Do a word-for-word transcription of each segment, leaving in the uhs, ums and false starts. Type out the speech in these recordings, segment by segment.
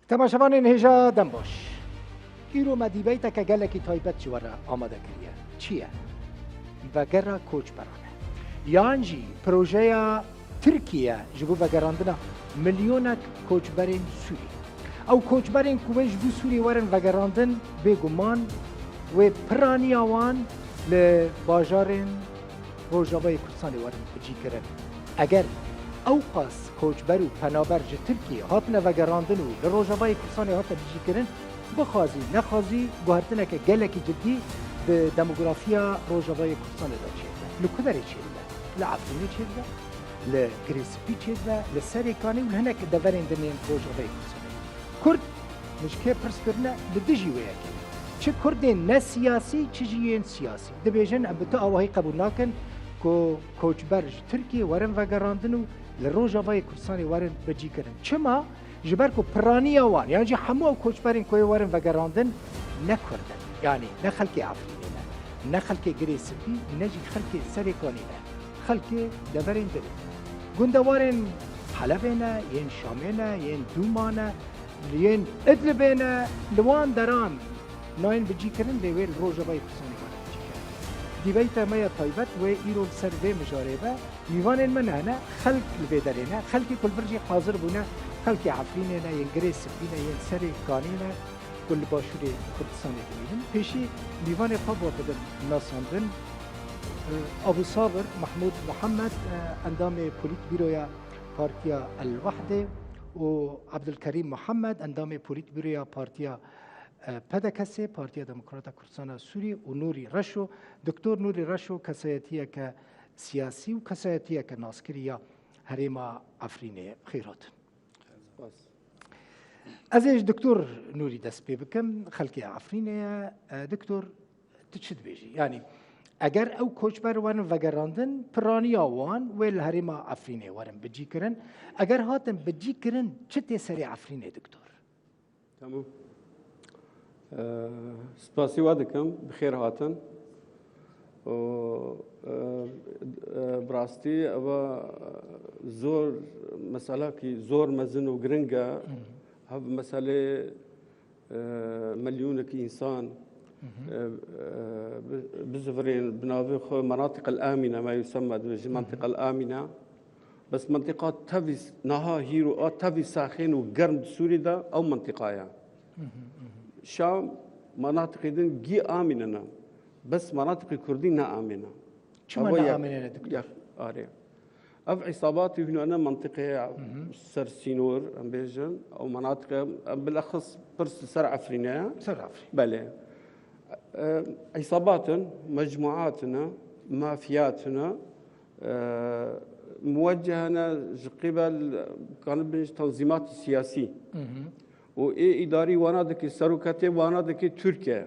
Temaşevanên hêja dem baş. Îro me dîbeyteke gelekî taybet ji we re amade kiriye. Çi ye? Vegera koçberan e. Yan jî projeya Tirkiye ji bo vegerandina milyonek koçberên Sûrî. Ew koçberên ku wê ji bo Sûrî werin vegerandin, bêguman wê piraniya wan li bajarên Rojavayê Kurdistanê werin bicîkirin. Eger ew qas koçber û penaber ji Tirkiyê hatine vegerandin û li Rojavayê Kurdistanê hatine bicîkirin, bixwazî nexwazî guhertineke gelekî cidî bi demografiya Rojavayê Kurdistanê de çêdibe. Li ku derê çêdibe? Li Efrînê çêdibe, li Girê Spî çêdibe, li Serê Kanê û li hinek deverên din ên Rojavayê Kurdistanê. Kurd, min ji kê pirs kirine, li dijî wê yekê ne. Çi Kurdên ne siyasî, çi jî yên siyasî. Dibêjin, em bi tu awahî qebûl nakin ku koçber ji Tirkiyê werin vegerandin û li Rojavayê Kurdistanê werin bicîkirin. Çima? Ji ber ku piraniya wan, yan jî hemû ew koçberên ku ê werin vegerandin, ne Kurd in. Yanî ne xelkê Efrînê ne, ne xelkê Girê Spî, ne jî xelkê Serê Kanî ne. Xelkê deverên din in. Gundewarên Helebê ne, yên Şamê ne, yên Dûma ne, yên Idlibê ne, li wan deran nayên bicîkirin, lê wê li Rojavayê Kurdistanê werin bicîkirin. Dîbeyta me ya taybet wê îro li ser vê mijarê be. Mîvanên me ne hene, xelk li vê derê ne, xelkê ku li vir jî hazir bûne, xelkê Efrînê ne, yên Girê Spî ne, yên Serê Kanî ne, ku li Başûrê Kurdistanê dimînin. Pêşî mîvanê xwe bi we bidim nasandin. Abu Sabir Mehmûd Mihemed, endamê Polîtbîroya Partiya El Wehdê û Abdulkerîm Mihemed, endamê Polîtbîroya Partiya, e, P D K S'ê, Partiya Demokrata Kurdistana Sûrî û Nûrî Reşo. Doktor Nûrî Reşo kesayetiyeke siyasî û kesayetiyeke naskirî ya herêma Efrînê ye. Bi xêr hatin. Spas. Ez ê ji Doktor Nûrî dest pê bikim. Xelkê Efrînê ye. E, Doktor, tu çi dibêjî? Yanî, eger ew koçber werin vegerandin, piraniya wan wê li herêma Efrînê werin bicîkirin. Eger hatin bicîkirin, çi tê serê Efrînê, Doktor? Tamam. Ee, spasî we dikim, bi xêr hatin. Û, e, e, bi rastî ev zor, meselekî zor mezin û giring e. Hev meselê, e, milyonekî însan, e, e, bi-, bizivirên bi navê xwe Menatiq el Amîne, me yusemma dibêjin Menatiq el Amîne. Bes mentiqa tevî s-, niha hîro a tevî saxên û germ di Sûrî de ew mentiqa ye. Şam, menatiqê din gî amîne ne. Bes menatiqê Kurdî ne amîne. Çima ne amîne ne, doktor? Ev îsabatî hûn ne mentiqê ser sînor, em bêjin, ew menatiqê, em bilexis pirs li ser Efrînê ye. Ser Efrîn. Belê. E, îsabat in, mecmuat in, mafiyat in, e, muweccehe ne ji qîbel, kanibin ji tenzîmatî siyasî. Û ê îdarî wana dike, serokatê wana dike Tirkiye.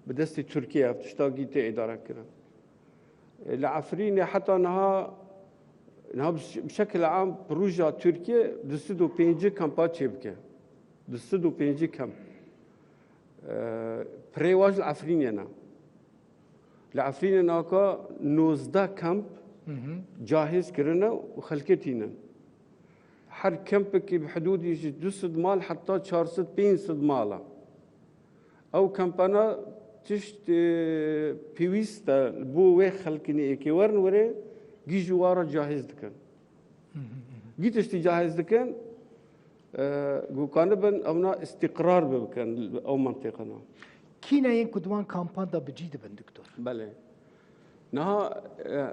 Bi destê Tirkiye ev tişta gî tê îdare kirin. E, li Efrînê heta niha, niha bi ş-, bi şekil am proja Tirkiye du sed û pêncî kampa çêbike. Du sed û pêncî kamp. E, pirê wa ji li Efrînê ne. Li Efrînê naka nozdeh kamp cahîz kirine û xelkê tînin. Her kempekî bi hidûdî ji du sed mal heta çar sed pênc sed mal e. Ew kempana tişt, e, pêwîst e bo wê xelkinê êkê werin were, gî ji wa re cahîz dikin. Gî tiştî cahîz dikin, e, ku kanibin ewna îstîqrar bikin ew mentiqana. Kî ne yên ku di wan kampan de bi cî dibin, doktor? Belê. Niha, e, e,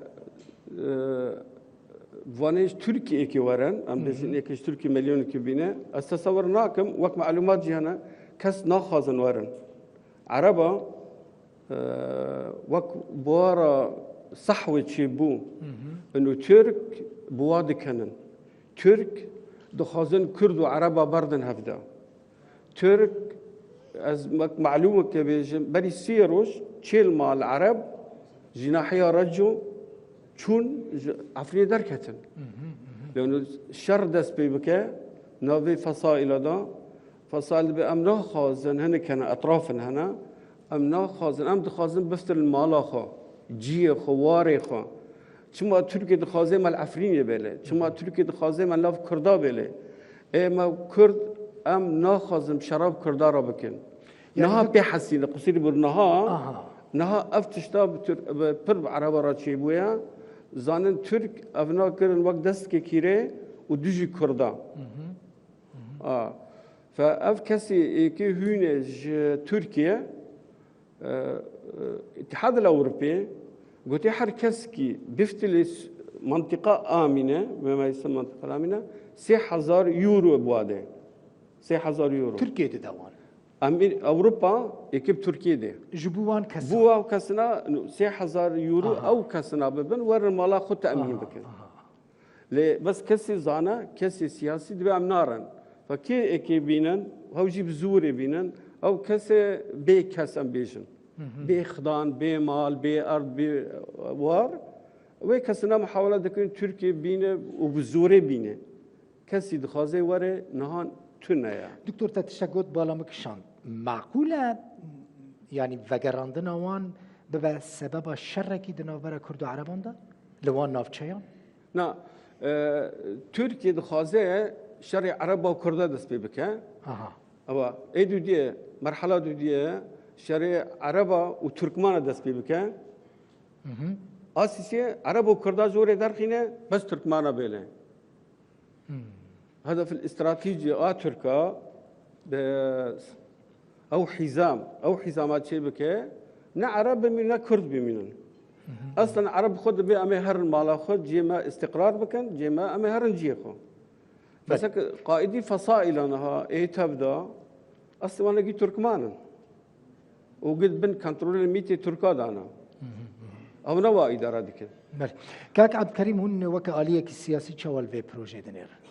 vanê ji Tirkiyê êkê werin, em bêjin êkê ji Tirkiyê milyonekî bîne. Ez tesewir nakim, wek malûmat jî hene, kes naxwazin werin. Ereba, e, wek buhara sehwê çêbû, û Tirk bi wa dikenin. Tirk dixwazin Kurd û Ereba berdin hevde. Tirk, ez wek malûmeke bêjim, berî sê roj çêl mal Ereb ji nahiya Reco çûn ji Efrînê derketin. Lê hûn şer dest pê bike, navê Fesaîla da, Fesaîl dibe, em naxwazin, hinek hene, etrafin hene, em naxwazin, em dixwazin biftirin mala xwe, ciyê xwe, warê xwe. Çima Tirkiye dixwaze me li Efrînê bêle? Çima Tirkiye dixwaze me nav Kurda bêle? Ê me Kurd Em naxwazin şerab Kurda re bikin. Niha pê hesîne, qusîrî bû niha. Aha. Niha ev tişta bi Tir-, bi, pir bi Ereba re çêbûye. Zanin Tirk ev nakirin wek destkekî rê û dijî Kurda. A. Fe ev kesî êkê hûne ji Tirkiye, e, e, Îtihad el Ewropê gotiye her kes kî biftilê s-, mentiqa amîne, memeyse mentiqa amîne, sê hezar euro biwade. Sê hezar euro. Tirkiye dide wan. Emîr Ewropa êkê bi Tirkiye de. Ji bo wan kesan. Bo ew kesina sê hezar euro ew kesina bibin, werin mala xwe temîn bikin. Lê bes kesê zana, kesê siyasî dibe em narin. Fe kê êkê bînin, hew jî bi zorê bînin, ew kesê bê kes em bêjin. Bê xidan, bê mal, bê erd, bê war. Wê kesina muhawele dikin Tirkiye bîne û bi zorê bîne. Kesî dixwaze were nihan tune ye. Doktor, te tiştek got, bala min kişand. Maqûl e, yanî vegerandina wan bibe sebeba şerekî di navbera Kurd û Ereban de? Li wan navçeyan? Na, e, Tirkiye dixwaze şerê Ereba û Kurda dest pê bike. Aha. Ewa, ê dûdiyê, merhala dûdiyê şerê Ereba û Tirkmana dest pê bike. Hı hı. A sîsê Ereb û Kurda ji wê derxîne, bes Tirkmana bêle. Hmm. Hedef îstratejî a Tirka, e, ew hîzam, ew hîzama çê bike, ne Ereb bimînin, ne Kurd bimînin. Hı hı. Eslen Ereb xwe dibê em ê herin mala xwe, cihê me îstiqrar bikin, cihê me em ê herin cihê xwe. Belê. Mesela ki qaîdî fesaîla niha ê tev de, eslê wan gî Tirkman in. Û gid bin kontrolê mîtê Tirka dana. Hı hı, hı hı. Ew ne wa îdare dikin. Belê. Kak Ebdkerîm, hûn weke aliyekî siyasî çawa li vê projeyê dinêrin?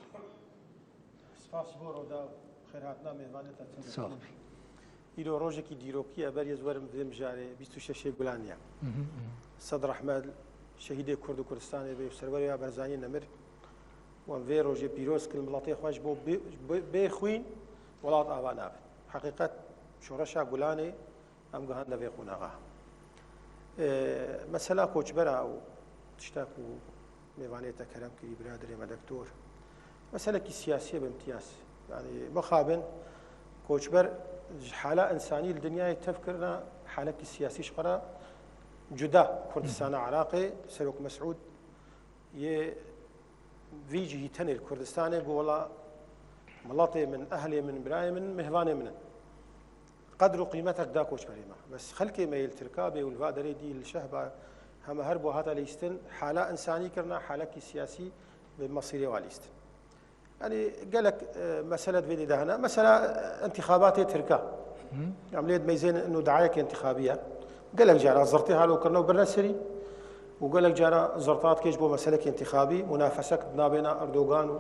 Spas ji bo roda û xêrhatina mêvanê te. Sağ ol. Îro rojekî dîrokî ye, berî ez werim vê mijarê bîst û şeşê Gulanê ye. Hı hı, hı. Sed rehmet şehîdê Kurd û Kurdistanê bê û Serwerê ya Barzanî nemir. Wan vê rojê pîroz kirin, welatê xwe ji bo bê, bê, bê xwîn welat ava nabe. Heqîqet şoreşa Gulanê em gihande vê qonaxa. Ee, mesela koçbera û tişta ku mêvanê te kerem kirî, biraderê me doktor. Meselekî siyasî ye bi imtiyaz. Yanî mixabin koçber ji hala însanî li dinyayê tev kirina, halekî siyasî ji xwe re cuda Kurdistana Iraqê, Serok Mesûd yê vî cihî tenê li Kurdistanê got, wela miletê min, ehlê min, birayê min, mêvanê min in. Qedr û qîmetek da koçberê me. Bes xelkê me yê li Tirka bê û li va derê dî li Şehba heme her bo hate lîstin, hala însanî kirina, halekî siyasî bi mesîrê wa lîstin. Yanî gelek, e, mesele di vê dê de hene. Mesela, e, întîxabatê Tirka. Hı. Em lê dimeyzên inu dayek întîxabî ye. Gelek cara zirtê halo kirine û birine serî. Û gelek cara zirta dike ji bo meselekê întîxabî, munafesek di navbêna Erdogan û,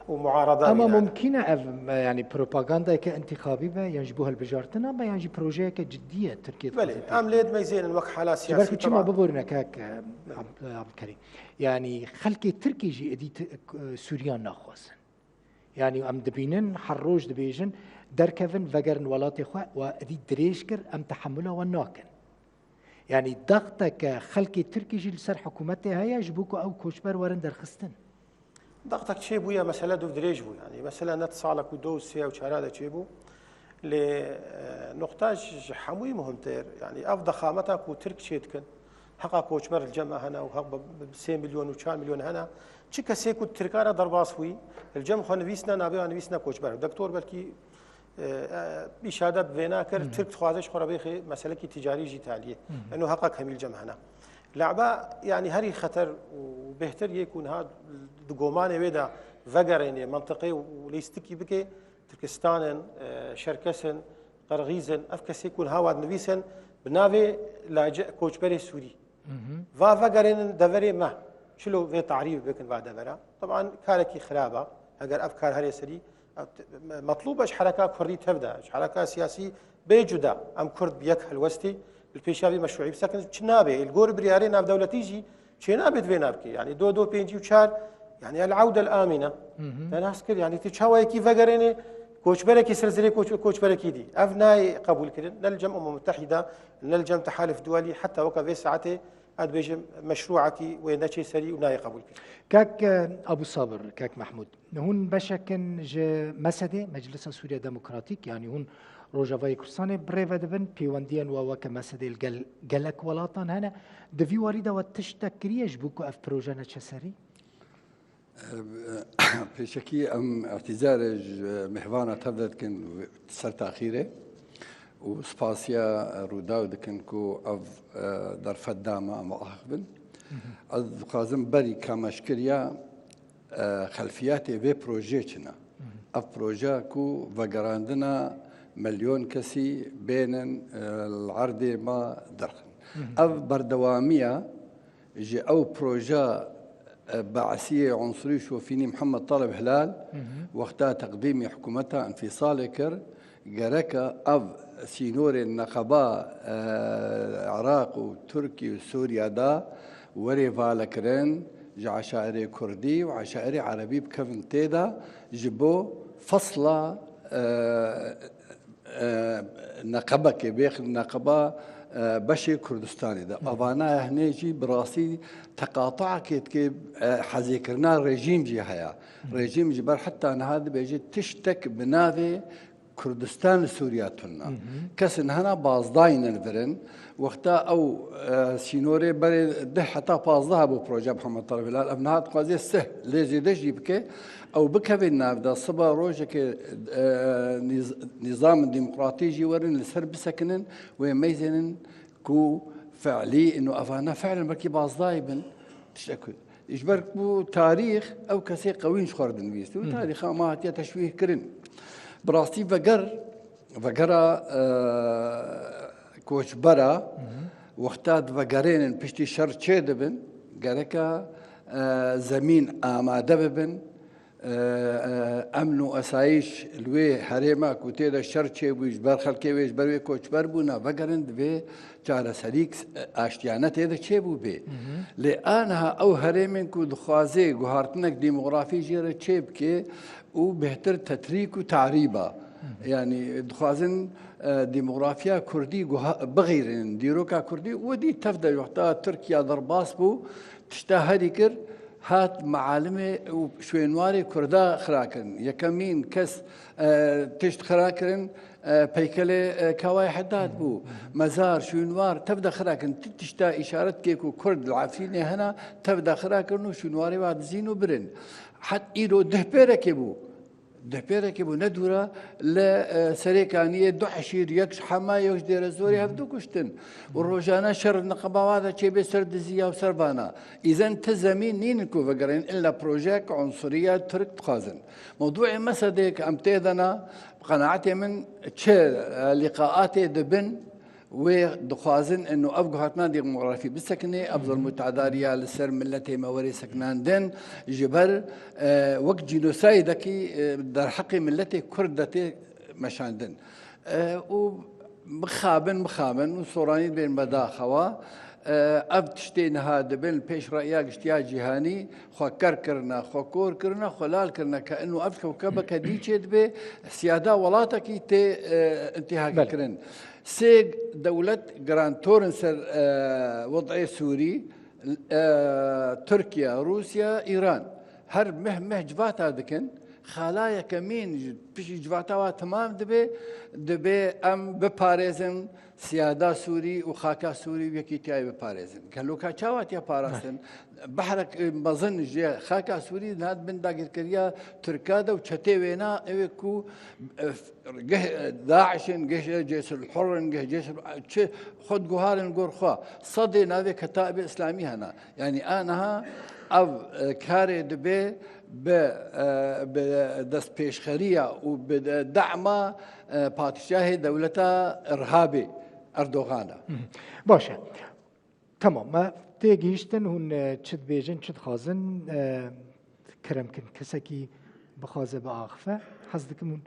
û muarada Ama mumkîn e ev, e, yanî propagandayeke întîxabî be, yan ji bo hilbijartina be, yan jî projeyeke cidî ye Tirkiye Belê, dixwaze pêk em lê dimeyzênin wek hala Ji ber siyasî ku çima taban. Biborîne kek, e, Belê. Ab-, Abdulkerîm. Yanî xelkê Tirkî jî êdî ti-, e, Sûriyan naxwazin. Yanî em dibînin, her roj dibêjin, derkevin, vegerin welatê xwe, we êdî dirêj kir, em tehemula we nakin. Yanî daxteke xelkê Tirkî jî li ser hikûmetê heye, ji bo ku ew koçber werin derxistin. Daxtek çêbûye, mesele dûv dirêj bû. Yanî mesele ne di salek û do û sê û çara de çêbû. Lê, e, noqta ji, ji hemûyî muhimtir, yanî ev dexameta ku Tirk çê dikin, heqa koçber li cem me hene û heq bi, bi sê milyon û çar milyon hene, çi kesê ku Tirka re derbas bûyî, li cem xwe nivîsne, navê wan nivîsne koçber. Doktor belkî, e, e, îşade bi vê nakir, Hı hı. Tirk dixwaze ji xwe re bêxê meselekî ticarî jî taliyê. Hı hı. Eno heqa kemî li cem hene. Leba, yanî herî xeter û bêhtir yê ku niha di gomanê wê de vegerênê, mentiqê û lîstikî bike, Tirkistan in, e, Şerkes in, Qirxîz in, ev kesê ku niha wa dinivîsin, bi navê lace koçberê Sûrî. Hı hı. Va vegerênin deverê me. Çilo vê tarîf bikin va devera. Taban karekî xirab e. Eger ev kar herê serî, ev t-, me-, metlûb e ji hereka Kurdî tev de, ji hereka siyasî bê cuda. Em Kurd bi yek helwestî, li pêşiya vî meşrûî bisekin, çi nabe? Li gor biryarê navdewletî jî çênabe di vê navkê. Yanî do do pêncî û çar, yanî el-awde el-amîne. Hı hı. Te nas kir, yanî tu çawa yekî vegerênê koçberekî ser zirê koç-, koçberekî dî. Ev nayê qebûl kirin. Ne li cem Umem Mutehîda, ne li cem Tehalif Duwelî, heta weke vê saetê Ez dibêjim meşrûekî wê neçê serî û nayê qebûlkirin. Kek, e, Abu Sabir, kek Mehmûd, hûn beşek in ji mesedê, Meclisa Sûriya Demokratîk, yanî hûn Rojavayê Kurdistanê bi rê ve dibin, pêwendiyên we weke mesedê li gel gelek welatan hene. Di vî warî de we tiştek kiriye ji bo ku ev proje neçe serî? Pêşekî em îtîzarê ji mêhvana tev de dikin ser taxîrê û spasiya Rûdaw dikin ku ev, e, derfet da me em axivin. Ez dixwazim berî ka me ji kiriya, e, xelfiyatê vê projeyê çi ne. Ev proje ku vegerandina milyon kesî bênin, e, li erdê me derxin. Ev berdewamiya ji ew proja, e, be'siyê unsurî şofînî Mihemed Talib Hilal wexta teqdîmî hikûmeta enfîsalê kir, gereka ev sînorên neqeba, e, Iraq û Tirkî û Sûriya de werê valekirin, ji eşairê Kurdî û eşairê Erebî bikevin tê de ji bo fesla, e, e, neqebekê, bêxin neqeba, e, beşê Kurdistanê de. Hı. Avana ehnê jî bi rastî teqatuekê dike, e, hezêkirina rejîm jî heye. Hı. Rejîm ji ber heta niha dibêje tiştek bi navê Kurdistan li Sûriya tune. Hı hı. Kes niha bazdayî ne li vir in. Wexta ew, e, sînorê berê deh heta pazdeh bû proje Mihemed Talib Hilal. Ev niha dixwaze sih lê zêde jî bike. Ew bikevin nav de, siba rojekê, e, nîz-, nîzamên demokratî jî werin li ser bisekinin, wê meyzênin ku fe'lî, ino evana fe'len belkî bazdayî bin, tiştek ku. Ji ber ku tarîx ew kesê qewîn ji xwe re dinivîst û Hı hı. tarîxa me hatiye teşwîh kirin. Bi rastî veger, vegera, e, koçbera, Hı hı. wexta divegerênin piştî şer çêdibin, gereka, e, zemîn amade bibin, e, e, emn û esayîş li wê herêma ku tê de şer çêbû, ji ber xelkê wê, ji ber wê koçber bûna, vegerin divê çareserîk, e, aştiyane tê de çêbû bê. Hı hı. Lê aniha ew herêmên ku dixwaze guhartinek demografî jê re çêbike û bêhtir tetrîk û tarîba. Hı hı. Yanî dixwazin, e, demografiya kurdî guha-, bixîrînin, dîroka kurdî, û dî tev de wexta Tirkiya derbas bû, tişta herî kir, hat mealimê û şwênwarê kurda xira kirin. Yekemîn kes, e, tişt xira kirin, e, peykelê, e, Kawayê Hedad bû. Mezar, şûnwar, tev de xira kirin. Ti tişta îşaret kê ku Kurd li Efrînê hena, tev de xira kirin û şûnwarê wa dizîn û birin. Het îro deh pêrekê bû. Deh pêrekê bû, ne dûra li, e, Serê Kaniyê du eşîr, yek ji Hema, yek ji Dêrezorê, hevdu kuştin. Û rojane şer neqeba wa de çêbê ser diziya û ser vana. Îzen ti zemîn nînin ku vegerin, illa projeyek unsuriya Tirk dixwazin. Mewdûê mesedê ke em tê de ne, bi qenaetê min çi, e, lîqaatê dibin, wê dixwazin ino ev guhartina demografî bisekinê, ev zulm û tadariya li ser miletê me werê sekinandin, ji ber, e, wek cînosaydekî, e, derheqê miletê Kurd de tê meşandin. E, û mixabin, mixabin û soranî bên me daxewa. E, ev tiştê niha dibin pêş reya giştiya cîhanî, xwe ker kirine, xwe kor kirine, xwe lal kirine ke ino ev kewkebeke dî çê dibe, siyada welatekî tê, e, intîhakî Belê. kirin. Sê dewlet garantor in ser, e, wed'ê Sûrî, e, Tirkiye, Rûsya, Îran. Her meh meh civata dikin. Xala yekemîn ji piştî civata wa temam dibe, dibe em biparêzin siyada Sûrî û xaka Sûrî û yekîtiyayê biparêzin. Geloka çawa tiya parastin? Behrek, e, mezin ji xaka Sûrî niha bin dagirkeriya Tirka de û çetê wêna ew ê ku, e, geh, e, DAIŞ in, geh, e, Ceyşul Hurr in, geh Ceyşul, çi xwe diguharin gor xwe. Sedê navê Ketabê Îslamî hene. Yanî aniha ev, e, karê dibe bi, e, bi destpêşxeriya û bi de-, dema, e, padîşahê dewleta Irhabê Erdogan e. Hı hı. Baş e. Tamam, me tê gihîştin, hûn, e, çi dibêjin, çi dixwazin, e, kerem kin. Kesekî bixwaze biaxife, hez dikim hûn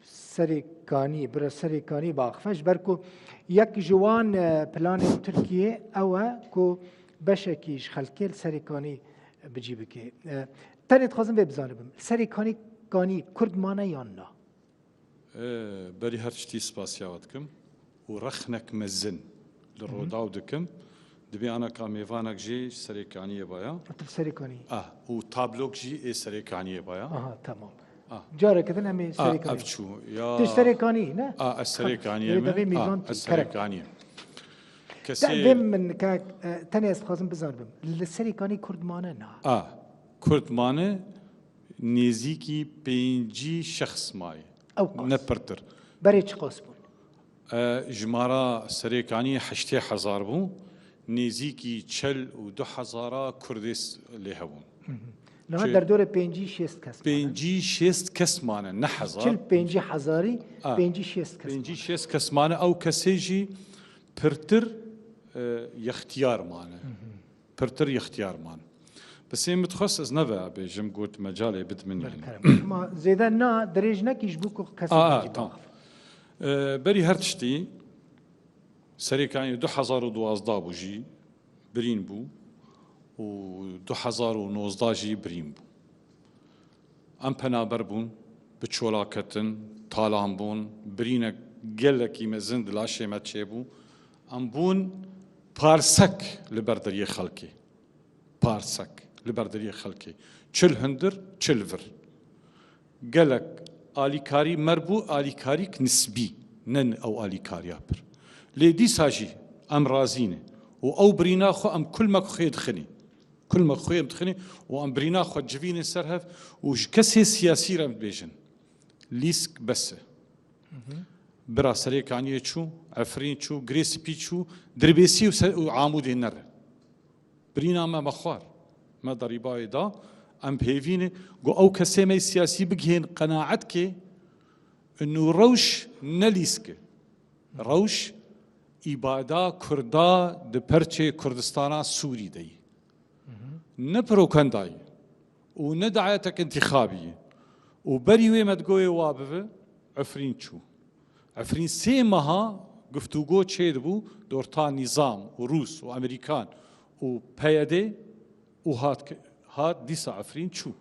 Serê Kanî, bira Serê Kanî biaxife, ji ber ku yek ji wan, e, planên Tirkiyê ew e ku beşekî ji xelkê li Serê Kanî bi cî bike. E, tenê dixwazim vê bizanibim. Serê Kanî, Kanî Kurd mane yan na? E, berî her tiştî spasiya we dikim û rexnek mezin li Hı hı. Rûdaw dikim. Dibê anaka mêvanek jî ji Serêkaniyê baya. Tu Serêkanî. Ah, û tablok jî ê Serêkaniyê baya. Aha, tamam. Ah. Careke din em ê Serêkanî. Ah, ev çû. Ya. Tu Serêkanî, ne? Ah, ez Serêkaniyê me. Devê mîvan ah, ez Serêkaniyê. Kesê... Vê min kak, e, tenê ez dixwazim bizanibim. Li Serêkanî Kurd mane na? Ah, Kurd mane nêzîkî pêncî şexs maye. Ew qas. Ne pirtir. Berê çiqas bûn? E, jimara Serêkaniyê heştê hezar bû, nêzîkî çil û du hezara Kurdê lê hebûn. Niha derdorê pêncî şêst kes mane. Pêncî şêst kes mane, ne hezar. Çil pêncî hezarî, pêncî şêst kes mane. Pêncî şêst kes mane, ew kesê jî pirtir e, yextiyar mane. Pirtir yextiyar man. Bi sê min dixwest ez neve bêjim, got mecalê bid min yani. Ma zêde na dirêj nekî ji bo ku kes Aa, tamam. E, berî her tiştî Serêkanî du hezar û duwazdeh bû jî birîn bû û du hezar û nozdeh jî birîn bû. Em penaber bûn, bi çola ketin, talan bûn, birînek gelekî mezin di laşê me çêbû. Em bûn parsek li ber deriyê xelkê. Parsek li ber deriyê xelkê. Çil hundir, çil vir. Gelek alîkarî me bû, alîkarîk nisbî, ne ew alîkariya pir. Lê dîsa jî em razî ne û ew birîna xwe em kulmek xwê dixinî. Kulmek xwê em dixinî û em birîna xwe civînê ser hev û ji kesê siyasî re em dibêjin. Lîsk bes e. Bira Serêkaniyê çû, Efrîn çû, Girê Spî çû, Dirbêsî û se-, û Amûdê nere. Birîna me me xwar. Me derîbayê da, em bi hêvî ne, got ew kesê me siyasî bigihên qenaetkê, inu rewş ne lîsk e. Rewş îbada Kurda di perçê Kurdistana Sûrî de yî. Ne prokenda yî û ne dayetek întîxabî yî. Û berî wê me digoyê wa bibe, Efrîn çû. Efrîn sê meha guftûgo çêdibû di orta nîzam û Rûs û Amerîkan û P Y D û hat, hat dîsa Efrîn çû.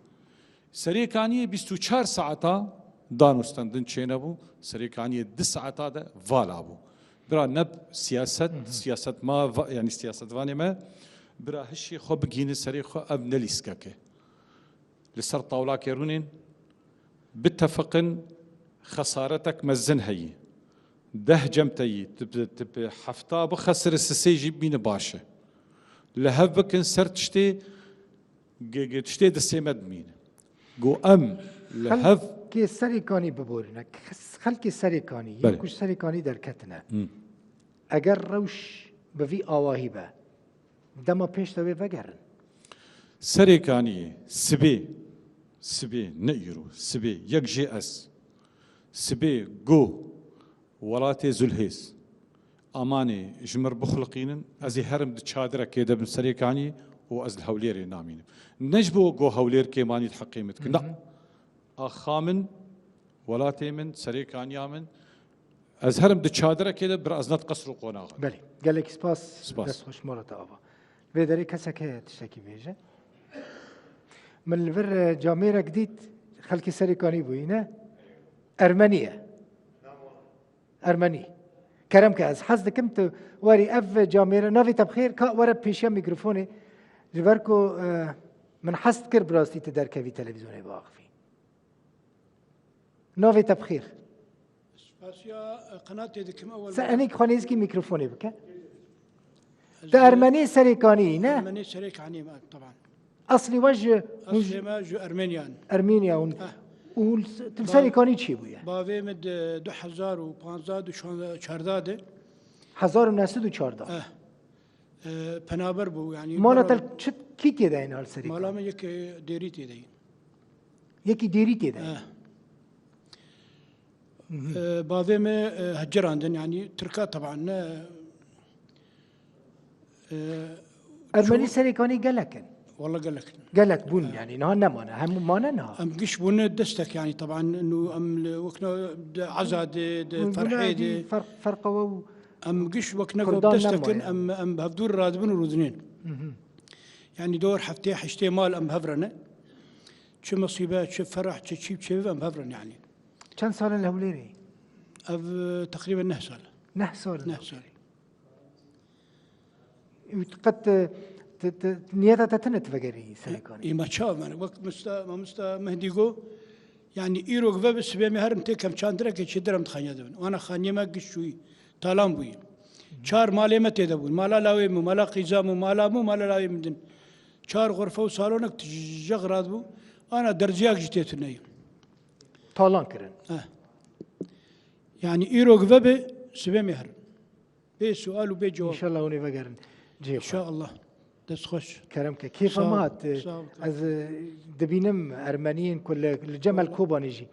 Serêkaniyê bîst û çar saeta danûstendin çênebû, Serêkaniyê di saeta de vala bû. Bira ne siyaset, siyaset ma, va, yanî siyasetvanê me, bira hişê xwe bigihînin serê xwe, ev ne lîskek e. Li ser tawlakê rûnên, bitefiqin xesaretek mezin heye. Deh cem te yî, tu bi, tu bi hefta bixesire sisê jî bimîne baş e. Li hev bikin ser tiştê, ge-, ge-, tiştê destê me dimîne. Go em li hev Xelkê Serêkanî biborîne. Xes-, xelkê Serêkanî, Belê. Yên ku ji Serêkanî derketine. Hı. Eger rewş bi vî awahî be, dema pêş de wê vegerin. Serêkaniyê sibê, sibê, ne îro, sibê, yek jê ez, sibê go welatê Zulhêz, amanê ji mir bixuliqînin, ez ê herim di çadirekê de bim Serêkaniyê û ez li Hewlêrê namînim. Ne ji bo go Hewlêr kêmanî li heqê min dikin. Na. Axa min, welatê min, Serêkaniya min, ez herim di çadirekê de, bira ez ne di qesr û qonaxa. Belê. Gelekî spas. Spas. Dest xweş, mala te ava. Vê derê kesek heye tiştekî bêje? Min li vir, e, camêrek dît, xelkê Serêkanî bûyî, ne? Ermenî ye. Ermenî. Kerem ke, ez hez dikim tu werî ev camêre, navê te bi xêr, ka were pêşiya mîkrofonê. Ji ber ku, e, min hez dikir bi rastî tu derkevî televîzyonê biaxivî. Navê te bi xêr. Spasiya, e, qenatê dikim ewel. Se enik xwe nêzîkî mîkrofonê bike. Te Ermenî Serêkanî, ne? Ermenî Serêkanî me, teban. Eslî we ji Eslê me ji Ermeniyan. Ermeniya hûn. Heh. Û tu li Serêkanî çi bûye? Bavê min di du hezar û panzdeh, du hezar û çardeh de. Hezar û neh sed û çardeh. Eh. E, penaber bû, yanî. Mala te çi, kî tê de ye li Serêkanî? Mala min yek, e, dêrî tê de ye. Yekî dêrî tê de ye. Eh. Hı hı. E, bavê me, e, hecirandin, yanî Tirka teban ne, e, Ermenî Serêkanî gelek in. Walla gelek in. Gelek bûn, yanî niha nemane. Hemû mane niha. Em giş bûne destek, yanî teban nû em li wekna di Eza de, di Ferhê de. Ferq, ferqa we û Em giş wek nego destek in, em, em bi hevdû re radibin û rûdinên. Hı hı. Yanî dor heftê heştê mal em bi hev re ne. Çi mesîbe, çi ferah, çi çî, çi em bi hev re ne yanî. Çend sal in li Hewlêrê? Ev, e, teqrîben neh sal. Neh sal in. Neh sal. Qet, e, te, te, niyeta te tine tu vegerî Serê Kanê? Ê, ma çawa me? Wek mista-, mamosta Mehdî got, yanî îro ve bi sibê me herim tê kem çandirekê çê direm di xaniya de bin. Wana xaniyê me giş çûyî, talan bûyî. Çar malê me tê de bûn. Mala lawê min, mala qîza min, mala min, mala lawê min din. Çar xurfe û salonek tije xirab bû. Ana derziyak jî tê tune ye. Talan kirin. He. Yanî îro ve bi sibê me herim. Bê sual û bê cewab. Înşallah hûn ê vegerin cihê xwe. Înşallah. Dest xweş. Kerem ke. Kêfa me hat. Sağ ol. Ez, e, dibînim ermeniyên ku li, li Cemel Kobanê jî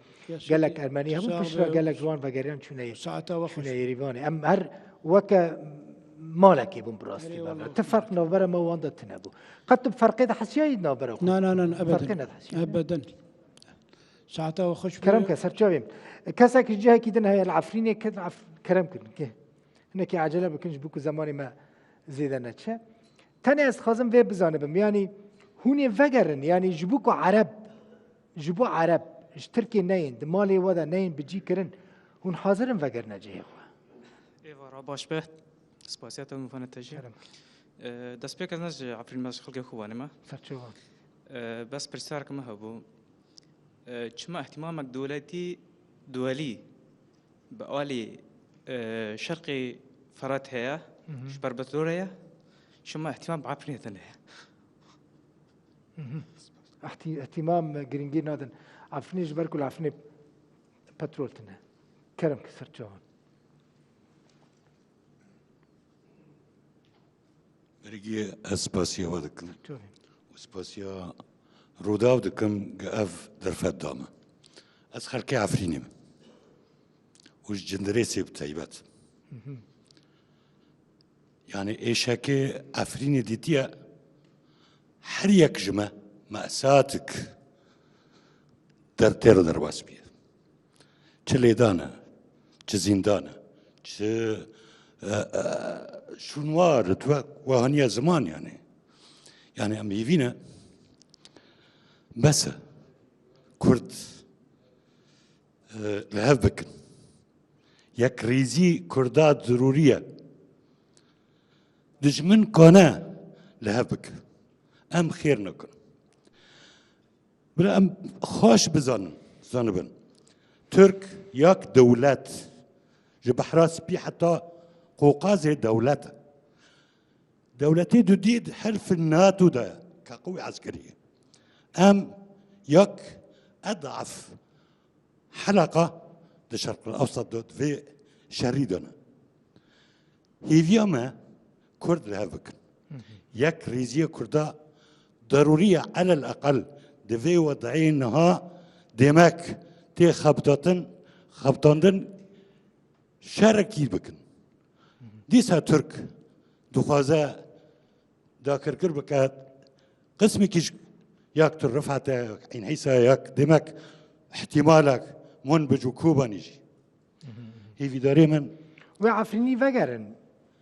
gelek ermenî hebûn, piştre gelek ji wan vegeriyan çûne, çûne Yerîvanê. Em her weke malekê bûn bi rastî. Eyvallah. Ti ferq navbera me û wan de tine bû. Qet tu bi ferqê de hesiyayî navbera xwe? Na, na, na, na, ebeden. Ferqê nedihesiyayî. Ebeden. Saeta we xweş be. Kerem ke, serçavê min. Kesek ji cihekî din heye li Efrînê, ke Ef-, kerem kirin. Ke. Hinekî ecele bikin ji bo ku zemanê me zêde neçe. Tenê ez dixwazim vê bizanibim, yanî hûn ê vegerin, yanî ji bo ku Ereb, ji bo Ereb, ji Tirkê neyên, di malê we de neyên bicî kirin, hûn hazir in vegerine cihê xwe? Êvara baş be. Spasiya te, mivane te jî. Kerem. E, destpêk ez ne ji Efrîn me, ji xelkê Kobanê me. Serçe wan. E, bes pirsiyarek me hebû. E, çima ihtimamek dewletî, duwelî bi alî, e, şerqê Ferat heye, Hı hı. ji ber petrolê ye, çima ihtimal bi Efrînê tune ye? Hı hı. Ihti-, ihtimam girîngî nadin. Efrînê ji ber ku li Efrînê petrol tune. Kerem ki serçawan. Bergî ez spasiya we dikim. Tabii. Û spasiya Rûdaw dikim, ge ev derfet da me. Ez xelkê Efrînê me. Û ji Cindirêsê bi taybet. Hı hı. Yani êşekê Efrînê dîtiye her yek ji me mesatik der têr derbas bûye. Çi lêdan e, çi zîndan e, çi, e, e, şûnwar, tu wek wahaniye ziman yani. Yani em hêvî ne, bes e. Kurd, e, li hev bikin. Yekrêzî Kurda zerûrî ye. Dijmin kane li hev bike. Em xêr nakin. Bila em xweş bizanin, zanibin. Tirk yak dewlet, ji Behra Spî heta Qoqazê dewlet e. Dewletê dudî di helfin NATO de ye, ke qewî eskerî ye. Em yak edaf heleqa di Şerqil Ewsat de, di vê şerî de ne. Hêviya me Kurd li hev bikin. Hı hı. Yekrêziya Kurda derûrî ye, elel eqel di vê wedeyê niha demek tê xebtatin, xebtandin şerekî bikin. Hı hı. Dîsa Tirk dixwaze dagirkir bike, qismekî ji yak tu Rifete, Eyn Heysa, yak demek ihtimalek Munbic û Kobanî jî. Hêvîdarê min. Wê Efrînî vegerin.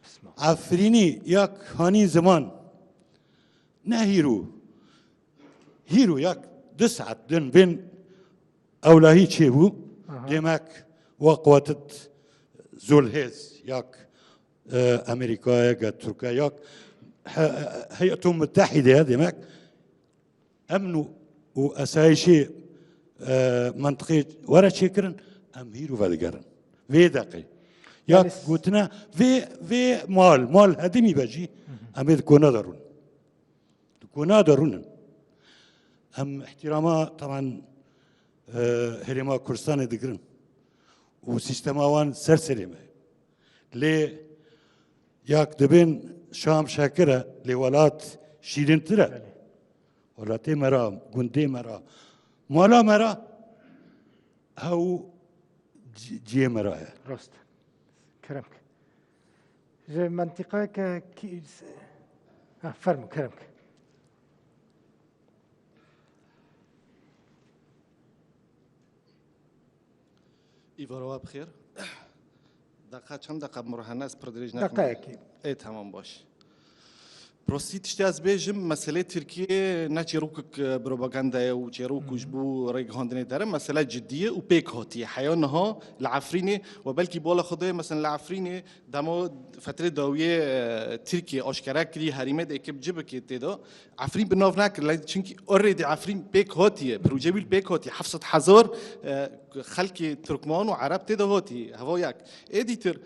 Bismillah. Efrînî yak hanî ziman. Ne hîro. Hîro yak du saet din bên ewlahî çêbû. Aha. Demek we quwetit zolhêz yak, e, Amerîkayê, yak Tirkiyê, yak he-, Heyetû Mutehîde ye, demek emn û, û esayîşê, e, mentiqê were çêkirin, em hîro vedigerin. Vê deqê. Yak Yani s- gotine, vê, vê mal, mal hedimî be jî, Hı hı. em ê di kona de rûn. Di kona de rûnin. Em îhtîrama, taban, e, Herêma Kurdistanê digirin. Û sîstema wan ser serê me. Lê yak dibên şam şekir e, lê welat şîrîntir e. Belê. Welatê me ra, gundê me ra, mala me ra, hew ci-, ciyê me ra ye. Rast. Kerem ke. Ji mentiqayeke kî-, ha, fermo, kerem ke. Îvara we bi xêr. Deqa, çend deqa bi min re hene, ez pir dirêj nakim. Deqayekî. Ê, tamam, baş. Rastî tiştê ez bêjim, meselê Tirkiyê ne çêrokek, e, propaganda ye û çêrok û ji bo rêgihandinê dere, mesele cidî ye û pêk hatiye. Heya niha li Efrînê we belkî bala xwe dayê, mesela li Efrînê dema fetrê dawiyê, e, Tirkiye aşkere kirî herîmê de êkê bi ci bikê tê de, Efrîn bi nav nekir, lê çinkî already Efrîn pêk hatiye, proje wî li pêk hatiye, heft sed hezar, e, xelkê Tirkman û Ereb tê de hatiye, heva yek. Ê dîtir,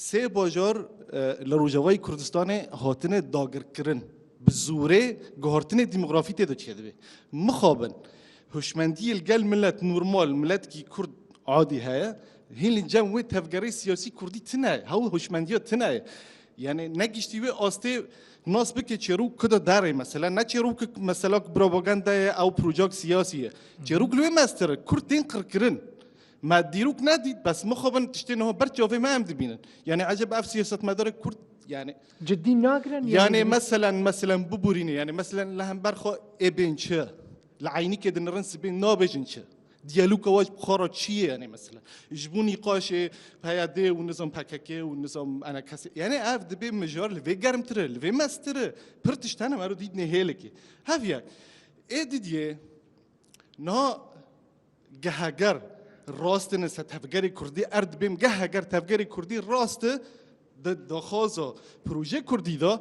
Sê bajar, e, li Rojavayê Kurdistanê hatine dagirkirin. Bi zorê guhartinê demografî tê de çêdibe. Mixabin, hişmendiyê li gel milet normal, miletkî Kurd adî heye, hîn li cem wê tevgerê siyasî Kurdî tine ye. Hew hişmendiya tine ye. Yani negiştî wê astê nas bike çêrok ku de derê mesela. Ne çêrokek mesela propaganda ye, ew projek siyasî ye. Çêrok li wê mestir e. Kurd tên qirkirin. Me dîrok nedît, bes mixabin tiştê niha ber çavê me em dibînin. Yani eceb ev siyasetmedarê Kurd, yani Cidî nagirin? Yani meselen, meselen biborîne, yani meselen li hember xwe ê bên çi? Li Eynîkê dinirin sibê nabêjin çi? Diyaloga we ji xwe re çi ye yani meselen? Ji bo nîqaşê P Y D û nizam P K K û nizam enekesê. Yani ev dibê mijar li vê germtir e, li vê mestir e. Pir tişt hene, mero dît nêhêlekê. Hev yek. Ê didiyê, niha Geheger rastine se tevgerê Kurdî erd bêm, geheger tevgerê Kurdî rast e di daxwaza projê Kurdî de,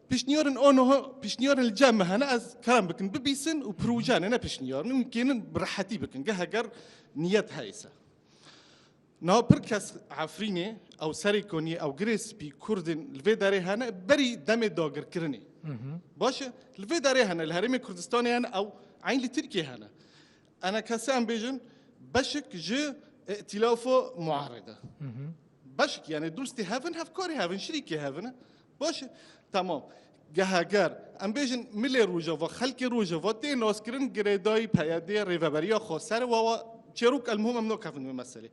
pişniyarin aniha, pişniyarin li cem me hene, ez kerem bikin bibîsin û proje ne, ne pişniyarin, û kênin bi rehetî bikin, geheger niyet heye se. Niha pir kes Efrînê, ew Serêkaniyê, ew Girê Spî, Kurdên li vê derê hene, berî demê dagirkirinê. Baş e, li vê derê hene, li Herêmê Kurdistanê hene, ew eyn li Tirkiyê hene. Enekese em bêjin, beşik ji îtîlafa muarede. Beşik, yani dostê hev in, hevkarê hev in, şirîkê hev in. Baş e, temam. Geheger, em bêjin milê Rojava, xelkê Rojava tê naskirin girêdayî P Y D, Rêveberiya Xweser, wa, wa çêrok, elmuhim em nakevin wê meselê.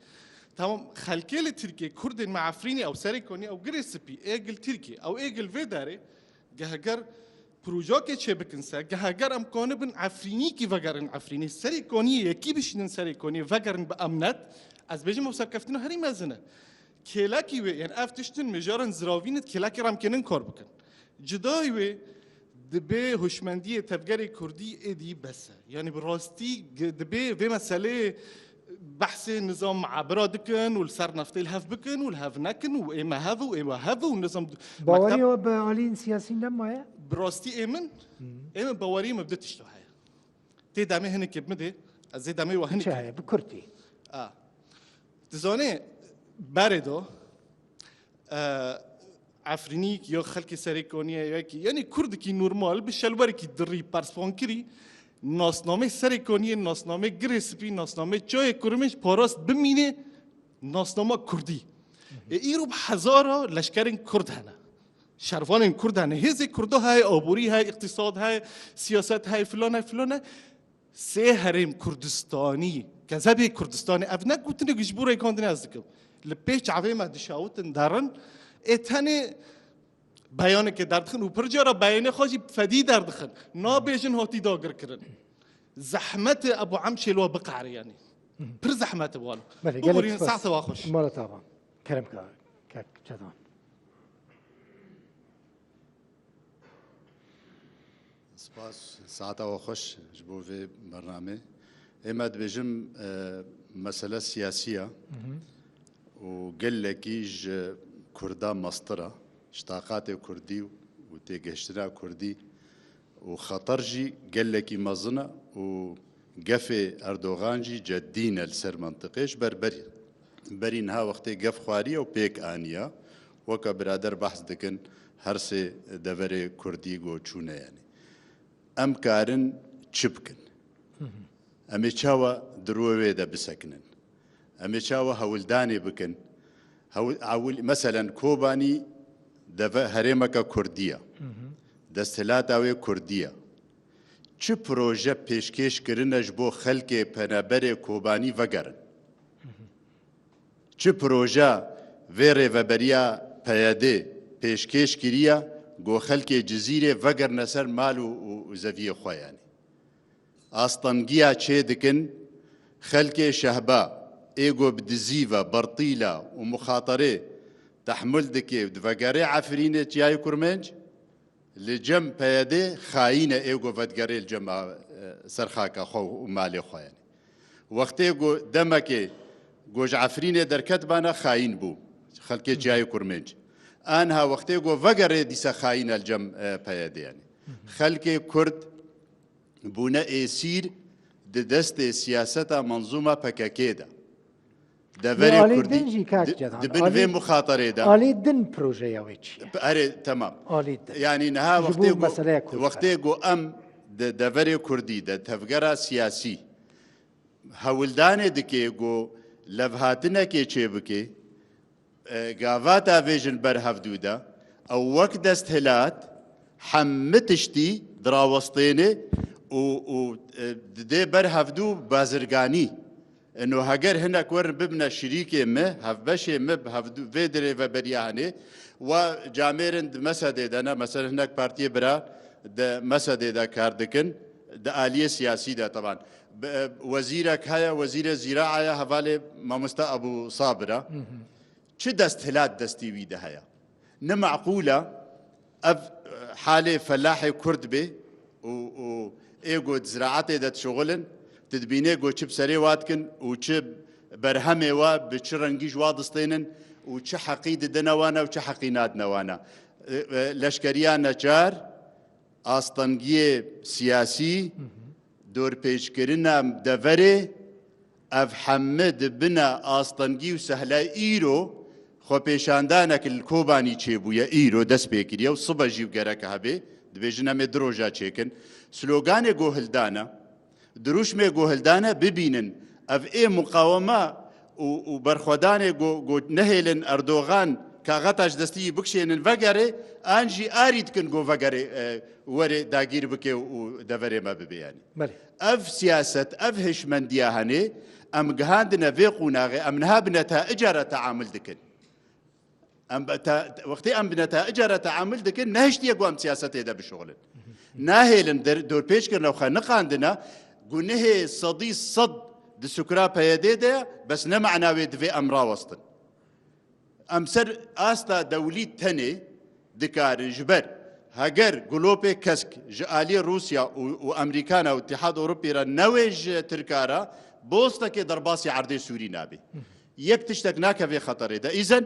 Tamam, xelkê li Tirkiyê, Kurdên me Efrînê, ew Serêkanî, ew Girê Spî, ê gil Tirkiyê, ew ê gil vê derê, geheger projeyekê çêbikin se, geheger em kanibin Efrînîkî vegerin Efrînê, Serêkaniyê yekî bişînin Serêkaniyê, vegerin bi emnet, ez bêjim ew serkeftina herî mezin e. Kêlekî wê, yani ev tiştin mijarên ziravî ne, kêlekî re em kênin kar bikin. Cida wê dibê hişmendiyê tevgerê Kurdî êdî bes e. Yani bi rastî g-, dibê vê meseleyê behsê nizam muhabira dikin û li ser neftê li hev bikin û li hev nekin û ê me hev û ê we hev û nizam d-, Bawerî mekteb we bi aliyên siyasî nemaye? Bi rastî ê min, ê min bawerî min bi du tişta heye. Tê demê hinek ê bidê, ez ê demê we hinek Çi ê. Heye? Bi kurtî. A. Dizanê berê do, e, Efrînîk ya xelkê Serêkaniyê ya ki, yani Kurdikî normal, bi şelwerekî dirî perspankirî, nasnamê Serêkaniyê, nasnamê Girê Spî, nasnamê Çayê Kurmêj parast bimîne nasnama Kurdî. Ê îro bi hezara leşkerên Kurd hene. Şervanên Kurd hene. Hêzê Kurda heye, aborî heye, îqtîsad heye, siyaset heye, filan heye, filan heye. Sê herêm Kurdistanî, kezebê Kurdistanê, ev ne gotinek ji bo rêkandinê ez dikim. Li pêş çavê me dişawitin derin, ê tenê beyanekê derdixin û pir cara beyanê xwe jî fedî derdixin. Nabêjin hatî dagirkirin. Zehmet e Ebu Emşê li we biqehre yanî. Pir zehmet e walo. Belê, gelek Biborînin spas. Saete we xweş. Mala tavan. Kerem ka, kek Çedan. Spas, saeta we xweş ji bo vê bernamê. Ê me dibêjim, e, mesele siyasî ye û gelekî ji Kurda mestir e, ji taqatê Kurdî û têgihiştina Kurdî û xeter jî gelekî mezin e û gefê Erdogan jî cedî ne li ser mentiqê ji ber berî. Berî niha wextê gef xwariye û pêk aniye, weke birader behs dikin, her sê deverê Kurdî go çûne yanî. Em karin çi bikin? Em ê çawa di rûyê wê de bisekinin? Em ê çawa hewldanê bikin? Hewl-, ewil-, meselen Kobanî deve herêmeke Kurdî ye. Desthilata wê Kurdî ye. Çi proje pêşkêş kirine ji bo xelkê penaberê Kobanî vegerin? Çi proje vê rêveberiya P Y D pêşkêş kiriye, go xelkê Cizîrê vegerine ser mal û, û, û zeviyê xwe yanî? Astengiya çê dikin, xelkê Şehba, ê go bi dizî ve, bertîla û muxaterê tehmil dike û divegerê Efrînê Çiyayê Kurmenc, Li cem P Y D xayîn e, ê ku vedigerê li cem a, e, ser xaka xwe û malê xwe, yanî. Wextê ku demekê ku ji Efrînê derketibana, xayîn bû. Xelkê Çiyayê Kurmênc. Anha wextê ku vegerê, dîsa xayîn e li cem, e, P Y D, yanî. Xelkê Kurd bûne êsîr di destê siyaseta menzûma P K K de. Deverê Kurdî di-, di bin vê mixaterê de. Alî din projeya wê çi ye? Erê, temam. Alî din. Yanî niha wextê ku, wextê ku em di deverê Kurdî de tevgera siyasî hewldanê dike ku levhatinekê çêbike, e, gavata vê jin ber hevdû de, ew wek desthilat hemî tiştî dirawestêne û, û, e, didê ber hevdû bazirganî. Ino heger hinek werin bibine şirîkê me, hevbeşê me, bi hevdû vê dirêveberiya hene, wa camêrin di mesedê de ne, mesela hinek partiyê bira di mesedê de kar dikin, di aliyê siyasî de teban. Bi, e, wezîrek heye, wezîrê zîraê ye, hevalê mamoste Ebû Sabir e. Çi desthilat destî wî de heye? Ne meqûl e ev, e, halê felahê Kurd bê û, û ê ku di ziraetê de dişuxulin, tu dibînê ku çi bi serê wa dikin û çi berhemê wa bi çi rengî ji wa distênin û çi heqî didine wana û çi heqî nadine wana. E, e, leşkeriya neçar, astengiyê siyasî, dorpêçkirina deverê, ev hemî dibine astengî û sehla îro xwepêşandanek li Kobanî çêbûye, îro dest pê kiriye û sibe jî gereke hebe, dibêjin em ê du roja çêkin. Sloganê ku hildane, dirûşmê ku hildane bibînin, ev ê muqawema û, û berxwedanê ku, ku nehêlin Erdogan kaxeta ji destî wî bikişênin vegerê, an jî arî dikin ku vegerê, e, were dagîr bike û deverê me bibe, yanî. Belê. Ev siyaset, ev hişmendiya hene, em gihandine vê qonaxê, em niha bi netaica re teamul dikin. Em bi te-, wextê em bi netaica re teamul dikin, nehiştiye ku em siyasetê de bişuxulin. Nahêlin der-, dorpêçkirine xwe niqandine, gunehê sedî sed di sukra P Y D de ye, bes ne mana wê divê em rawestin. Em ser asta dewlî tenê dikarin, ji ber heger gulopê kesk ji aliyê Rûsya û, û Amerîkana û Îtîhad Ewropî re newê ji Tirka re, bostekê derbasî erdê Sûrî nabe. Yek tiştek nakeve xeterê de. Îzen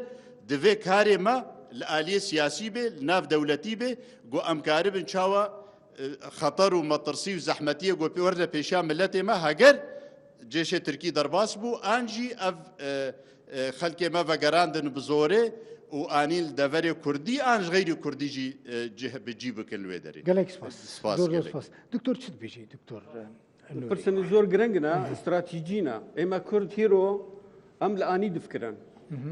divê karê me li aliyê siyasî be, li nav dewletî be, ku em karibin çawa, e, xeter û metirsî û zehmetiyê ku pê-, werde pêşiya miletê me, heger cêşê Tirkî derbas bû, an jî ev, e, e, xelkê me vegerandin bi zorê û anîn li deverê Kurdî, an ji xeyrî Kurdî jî, e, cih bi cî bikin li wê derê. Gelek spas. Spas, zor, zor gelek spas. Doktor, çi dibêjî, doktor, e, Nûrî? Pirsên zor gireng ne, stratejî ne. Ê me Kurd hîro em li anî difikirin.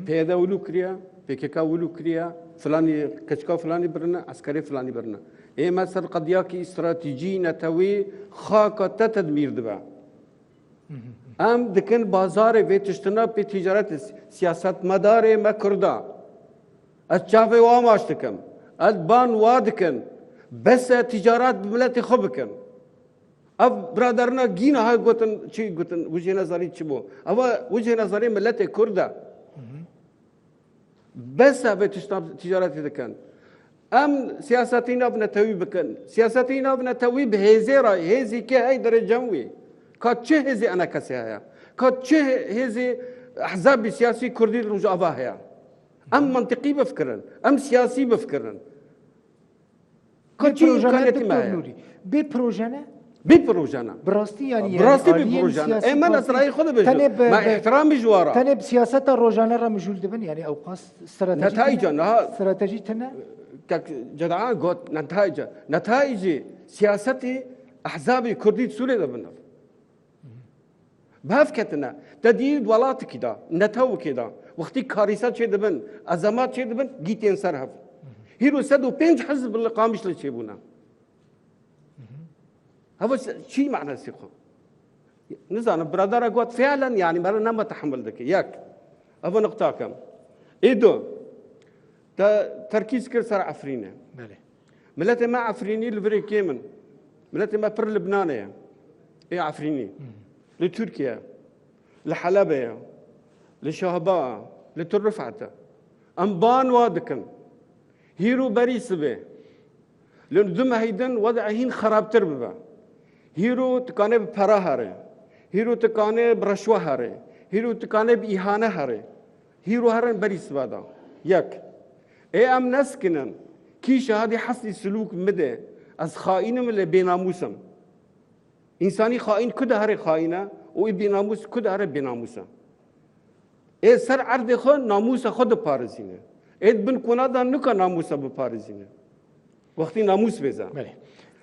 P Y D wilo kiriye, P K K wilo kiriye, filanî, keçika filanî birine, eskerê filanî birine. Ê me ser qediyakî stratejî netewî xaka te tedmîr dibe. Em dikin bazarê vê tiştina pê ticaret, siyasetmedarê me Kurda. Ez çavê wa maç dikim. Ez ban wa dikin. Bes e ticaret bi miletê xwe bikin. Ev biraderina gîna hay gotin, çi gotin, wijê nezarî çi bû? Ev wijê nezarî miletê Kurd e. Bes e vê tiştan ticaretê dikin. Em siyasetî nav netewî bikin. Siyasetî nav netewî bi hêzê re, hêzî kê hey derê cem wî. Ka çi hêzî enekesê heye? Ka çi hê-, hêzî ehzabî siyasî Kurdî li Rojava heye? Em mantiqî bifikirin. Em siyasî bifikirin. Ka çi îmkaniyetî me heye? Bê proje ne? Bê proje ne. Bi rastî, yanî, bi rastî bê proje ne. Ê, me nesrayê xwe dibêjin. Me îhtiramî ji wa re. Tenê bi siyaseta rojane re mijûl dibin, yanî ew qas stratejî tine? Netaica niha stratejî tine? Kek Cedan got, netaica. Netaicê siyasetê ehzabê Kurdî di Sûriyê de bin ev. Bi hev ketine. Te dî di welatikî de, netewekê de, wextî karîsa çêdibin, ezemat çêdibin, gîtên ser hev. Hîro sed û pênc hizb li Qamişlo çêbûne. Heva se-, çi manasî xwe? Nizanim, biradara got, fiilen, yanî, me re nema tehemil dike. Yek. Eva nuqta kem. Ê du. Te terkîz kir ser Efrînê. Belê. Miletê me Efrînî li virê kêm in. Miletê me pir Libnanê ye. Ê Efrînî. Li Tirkiye. Li Helebê ye. Li Şahba, li Til Rifet e. Em ban wa dikin. Hîr û berî sibê. Li du mehî din wede hîn xerabtir bibe. Hîro tikane bi pera here. Hîro tikane bi reşwe here. Hîro tikane bi îhane here. Hîro herin berî sibe de. Yek. Ê em neskinin. Kî şahadî hesnî silûk min de. Ez xaîn im lê bênamûs im. Însanî xaîn ku de here xaîn e û ê bênamûs ku de here bênamûs e. Ê ser erdê xwe namûsa xwe diparêzîne. Ê di bin kona de nika namûsa biparêzîne. Wextî namûs bêze. Belê.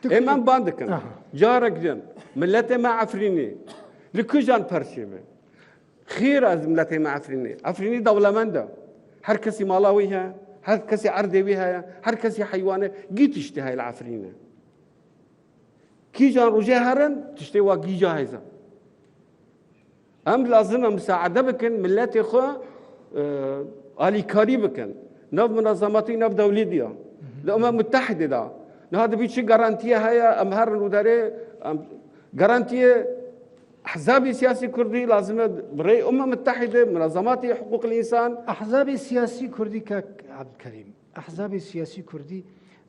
Ê em ban dikin. Aha. Carek din, miletê me Efrînî, li kijan perçê be? Xêr ez miletê me Efrînî. Efrînî dewlemend e. Her kesî mala wî heye, her kesî erdê wî heye, her kesî heywane, gî tiştê heye li Efrînê. Kîjan rojê herin, tiştê wa gîja hêza. Em lazim e musaade bikin, miletê xwe, e, alîkarî bikin. Nav munazamatî, nav dewlî diya. Li Umem Mutehidê de. Niha dibî çi garantiyê heye, em herin û derê, em garantiyê ehzabê siyasî kurdî lazim e bi rê Umem Mutehidê, munazamatî hiqûqil însan. Ehzabê siyasî kurdî kek Ebdulkerîm. Ehzabê siyasî kurdî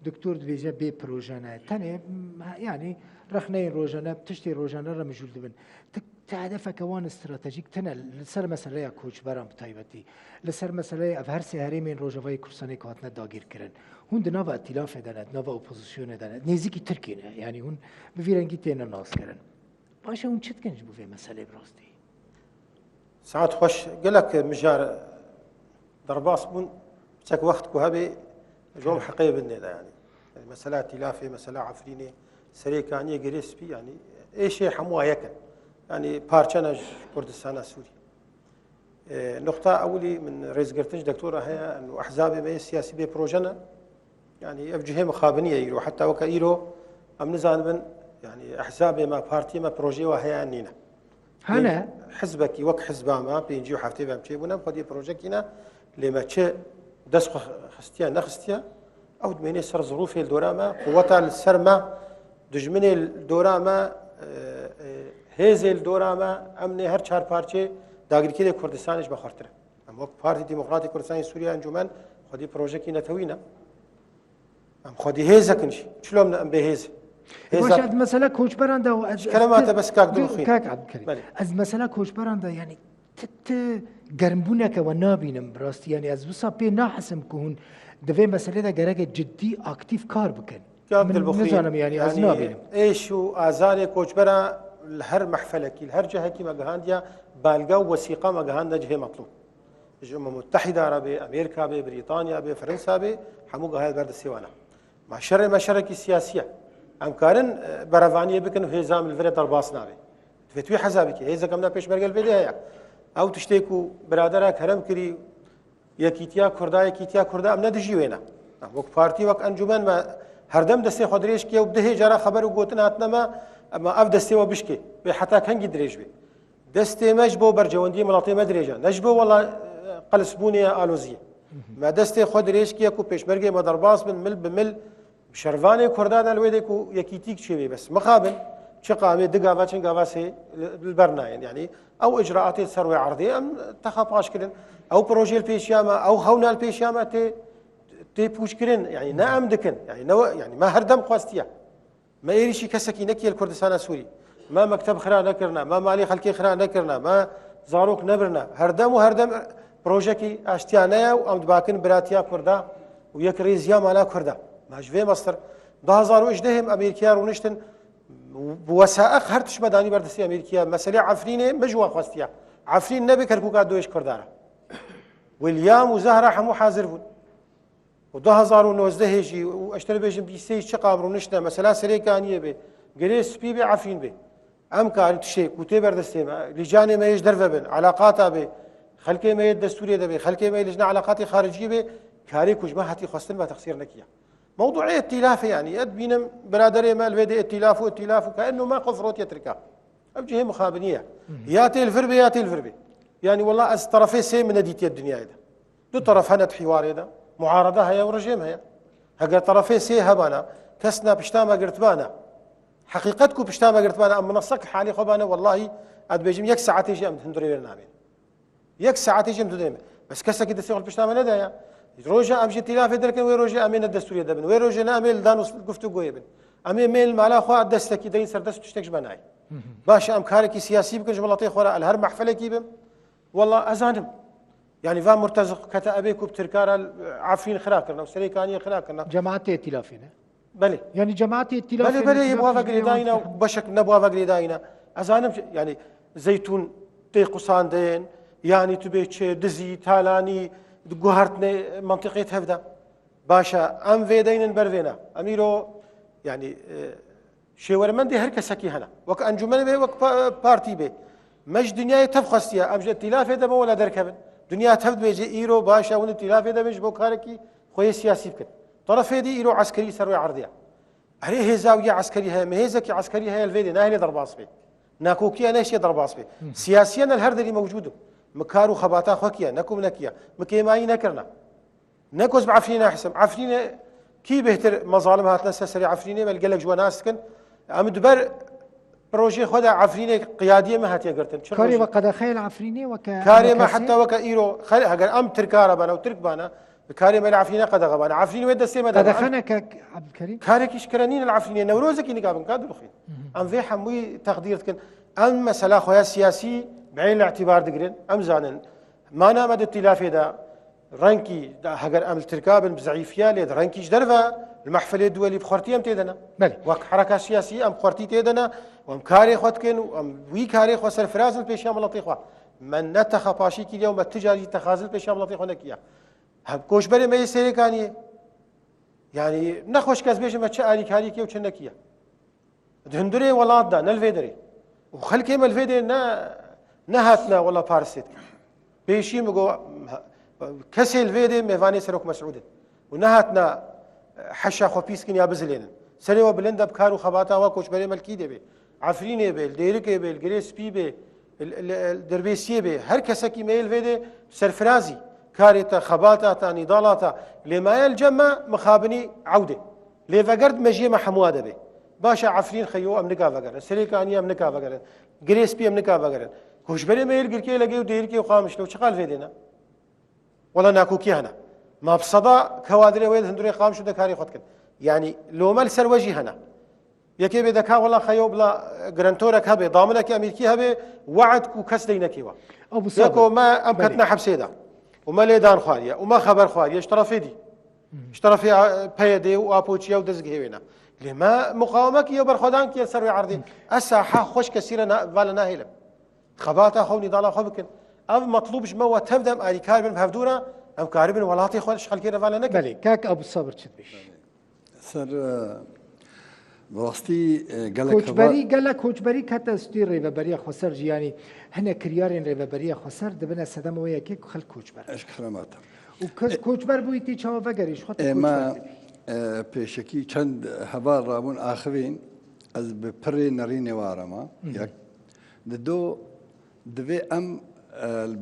doktor dibêje bê proje ne. Tenê, m, yanî rexneyên rojane, tiştê rojane re mijûl dibin. Ti, ti hedefeke wan stratejîk tine li ser meseleya koçberan bi taybetî. Li ser meseleya ev her sê herêmên Rojavayê Kurdistanê ku hatine dagîrkirin. Hûn di nava îtîlafê de ne, di nava opozisyonê de ne, nêzîkî Tirkiyê ne. Yanî hûn bi vî rengî têne naskirin. Baş e, hûn çi dikin ji bo vê meselê bi rastî? Saet xweş, gelek mijar derbas bûn. Çek wext ku hebê, ji wan heqê bin nêde yanî. Yanî mesela Tîlafê, mesela Efrînê, Serêkaniyê, Girê Spî, yanî êşê hemû yek in. Yanî parçe ne ji Kurdistana Sûrî. E, nuqta ewilî min rêzgirtin ji doktora heye, û ehzabê me yê siyasî bê proje ne. Yanî ev cihê mixabinî ye îro. Heta weke îro em nizanibin, yanî ehzabê me, partiyê me projeyê wa heye yan nîne. Hene. Pênc-, hizbekî wek hizba me, pêncî û heftê be em çêbûne, em xwedî projekî ne, lê me çi dest xwe xistiye, nexistiye, ew dimênê ser zirûfê li dora me, quweta li ser me, dijminê li dora me, e, e, hêzê li dora me, em nê her çar parçê dagirkerê Kurdistanê ji me xwertir e. Em wek Partî Demokratîk Kurdistanê Sûriye Encûmen xwedî projekî netewî ne. Em xwedî hêzek in jî. Çilo em ne, em bê hêz. Hêza Baş, ez mesela koçberan de ez, Ji kerema ez te bes kak Dilxwîn. Kak Abdulkerim. Belê. Ez mesela koçberan de, yanî ti, ti germbûneke we nabînim bi rastî. Yanî ez wisa pê nahesim ku hûn di vê meselê de gereke ciddî, aktîf kar bikin. Kak Min Dilxwîn, nizanim, yanî ez yanî nabînim. Êş û azarê koçbera li her mehfelekî, li her cihekî me gihandiya, balga û wesîqa me gihandine cihê metlûb. Ji Umem Mutehîda re bê, Amerîka bê, Brîtanya bê, Fransa bê, hemû gahê ber destê wan e. Ma şerê me şerekî siyasî ye. Em karin, e, berevaniyê bikin û hêza em li virê derbas nabe. Divê tu wî hesa bikî. Hêzek em ne pêşmerge li vê dê heye. Ew tiştê ku biradera kerem kirî, yekîtiya Kurda, yekîtiya Kurda, em ne dijî wê ne. Em wek partî, wek encûmen me herdem destê xwe dirêj kiye û bi dihê cara xeber û gotin hatine me, em ev destê we bişkê. Wê heta kengî dirêj bê? Destê me ji bo berjewendiyê welatê me dirêj e, ne ji bo wela, e, qelsbûnê ya aloziyê. Me destê xwe dirêj kiye ku pêşmergê me derbas bin, mil bi mil, bi şervanê Kurda de li wê dê ku yekîtîk çêbê. Bes mixabin, çi qamê di gava, çin gava sê li, li ber nayên. Yanî ew icraatê ser wê erdê em texa paş kirin. Ew projeyê li pêşiya me, ew hewna li pêşiya me tê, tê pûçkirin. Yanî ne em dikin. Yanî ne we, yanî me her dem xwestiye. Me êrîşî kesekî nekiye li Kurdistana Sûrî. Me mekteb xira nekirine, me malê xelkê xira nekirine, me zarok nebirine. Herdem û herdem projekî aştiya ne ye û em dibakin biratiya Kurda û yekrêziya mala Kurda. Me ji vê mestir du hazar û hejdehê em Amerîkaya rûniştin, bi wesaiq her tişt me danî ber destê Amerîkaya. Meselê Efrînê min ji wan xwestiye. Efrîn nebe Kerkûka doyê ji Kurda re. William û Zahra hemû hazir bûn. û du hazar û nozdehê jî û ez te bêjim bîst ê çi qam rûniştine, mesela Serêkaniyê bê, Girê Spî bê, Efrîn bê. Em karin tiştê ku tê ber destê me, lîcanê me yê ji derve bin, elaqata bê, xelkê me yê destûrê de bê, xelkê me yê lijna elaqatê xariciyê bê, karê ku ji me hatî xwestin me texsîr nekiye. Mewdûê îtîlafê, yanî ez dibînim biraderê me li vê dê îtîlaf û îtîlaf û kaenno me xwe firotiye Tirka. Ev cihê mixabinî ye. Ya tê li vir bê ya tê li vir bê. Yanî wela ez terefê sê min nedîtiye di dinyayê de. Du teref hene di hîwarê de. Muarada heye û rejîm heye. Heger terefê sê hebana, kes na pişta me girtibana. Heqîqet ku pişta me girtibana, em minasek halê xwe bane, wellahî, ez dibêjim yek saetê jî em di hundirê wê nabên. Yek saetê jî em di hundirê me. Bes kesekî destê xwe li pişta me nedaye. Roja em ji îtîlafê derketin, wê rojê em ê ne destûrê de bin. Wê rojê ne em ê li dan û guftûgoyê bin. Em ê mêl mala xwe destekî deyin ser dest û tiştek ji me nayê. Baş e, em karekî siyasî bikin ji welatê xwe re, li her mehfelekî bin. Wela ez zanim. Yani va Murteziq kete ebê ku bi Tirka re Efrîn xira kirine, Serêkaniyê xira kirine. Cemaetê îtîlafê ne? Belê. Yani cemaetê îtîlafê Belê, belê, yê bi wa ve girêdayî ne, beşek ne bi wa ve girêdayî ne. Ez zanim, yani zeytûn tê qusandin, yani tu bê çi, dizî, talanî, guhartine mentiqê tev de. Baş e, em vê deynin ber vê ne. Em îro, yani, e, şêwermendê her kesekî hene. Wek encûmenê bê, wek pa-, partî bê. Me ji dinyayê tev xwestiye, em ji îtîlafê de bin wela derkevin. Dinya tev dibêje îro baş e, hûn îtîlafê de bin ji bo karekî xwe yê siyasî bikin. Terefê dî îro eskerî ser wê erdê ye. Erê hêza wî ya eskerî heye, mi hêzekî eskerî heye li vê dê, nahêlê derbas bê. Nakokiya neştiye derbas bê. Siyasiyen li her derî mewcûd in. Mi kar û xebata xwe kiye, ne ku min nekiye. Mi kêmayî nekirine. Ne ku ez bi Efrînê nahisim. Efrînê kî bêhtir mezalim hatine ser serê Efrînê, me li gelek ji we nas dikin. Em di ber projeyê xwe de Efrînê qiyadiyê me hatiye girtin. Çi Karê rojê? We qedexeyê li Efrînê weke Karê me kesê? Heta weke îro, xel-, heger em Tirka re bane û Tirk bane, karê me li Efrînê qedexe bane. Efrîn wê destê me de be. Qedexe neke Ebdulkerîm? Karekî ji kire nîne li Efrînê. Newrozekî nika bin, ka dibixwîn. Em vê hemûyî teqdîr dikin. Em mesela xwe ya siyasî bi eyn îtîbar digirin. Em zanin. Mana me di îtîlafê de rengkî, da, heger em li Tirka bin bi zeîfiya, lê di rengkî ji derve, li mehfelê duwelî bi xwertî em tê de ne. Belê. Wek hereka siyasî em xwertî tê de ne, û em karê xwe dikin, û em wî karê xwe serfiraz in pêşiya miletê xwe. Me ne texa paşî kiriye û me ti carî jî texazin pêşiya miletê xwe nekiye. Hem koçberê me yê Serêkaniyê. Yani, nexweş kes bêje me çi alîkarî kiye û çi nekiye. Di hundurê welat de, ne li vê derê. Û xelkê me li vê derê ne, nehatine wela parisê dikin. Pêşî min got, kesê li vê derê mêvanê Serok Mesûd in. Û nehatine heşa xwe pîs kin ya bizilênin. Serê we bilind e bi kar û xebata we koçberê me li kî dê bê. Efrînê bê, li Dêrikê bê, li Girê Spî bê, li, li, li Dirbêsiyê bê. Her kesekî me yê li vê derê serfirazî. Karê te, xebata te, nîdala te. Lê maye li cem me mixabinî ewdê. Lê veger di mejiyê me hemûa de bê. Baş e, Efrîn xeyo em nika vegerin. Serêkaniyê em nika vegerin. Girê Spî em nika vegerin. Koçberê me yê li Girkê, Legê û Dêrikê û Qamişlo çi qal vê dê ne? Wela nakokî hene. Ma bi seda kewadirê wê di hundurê Qamişlo de karê xwe dikin. Yani lome li ser we jî hene. Yekê bê deka wela xeyo bila, e, garantorek hebe, daminekî Amerîkî hebe, we'd ku kes dey nekê we. Ew bi Yeko sabir. Me em Belê. Ketine hepsê de. Û me lêdan xwariye. Û me xeber xwariye. Ji terefê dî. Ji terefê, e, P Y D û Apoçiye û dezgehê wê ne. Lê me muqawemekî ye, berxwedankî ye ser wê erdê. Ez saha xweş kesî re na-, vale nahêlim. Xebata xwe û nîdala xwe bikin. Ev metlûb ji me we tev de em alîkar bin bi hevdû re, em karibin welatê xwe ji xelkê re vale nekin. Belê, kak Ebu Sabir çi dibêjî? Ser, e, bi rastî, e, gelek Koçberî, heval- gelek koçberî kete stûyê Rêveberiya Xweser jî, yanî hinek kiryarên Rêveberiya Xweser dibine sedema wê yekê ku xelk koçber. Eşk xiremata. Û kes E, koçber bûyî tê çawa vegerî, ji xwe tu Ême, koçber dibî. E, pêşekî çend heval rabûn axivîn, ez bi pirê nerînê warema, Hı hı. yek. Di do, divê em, e,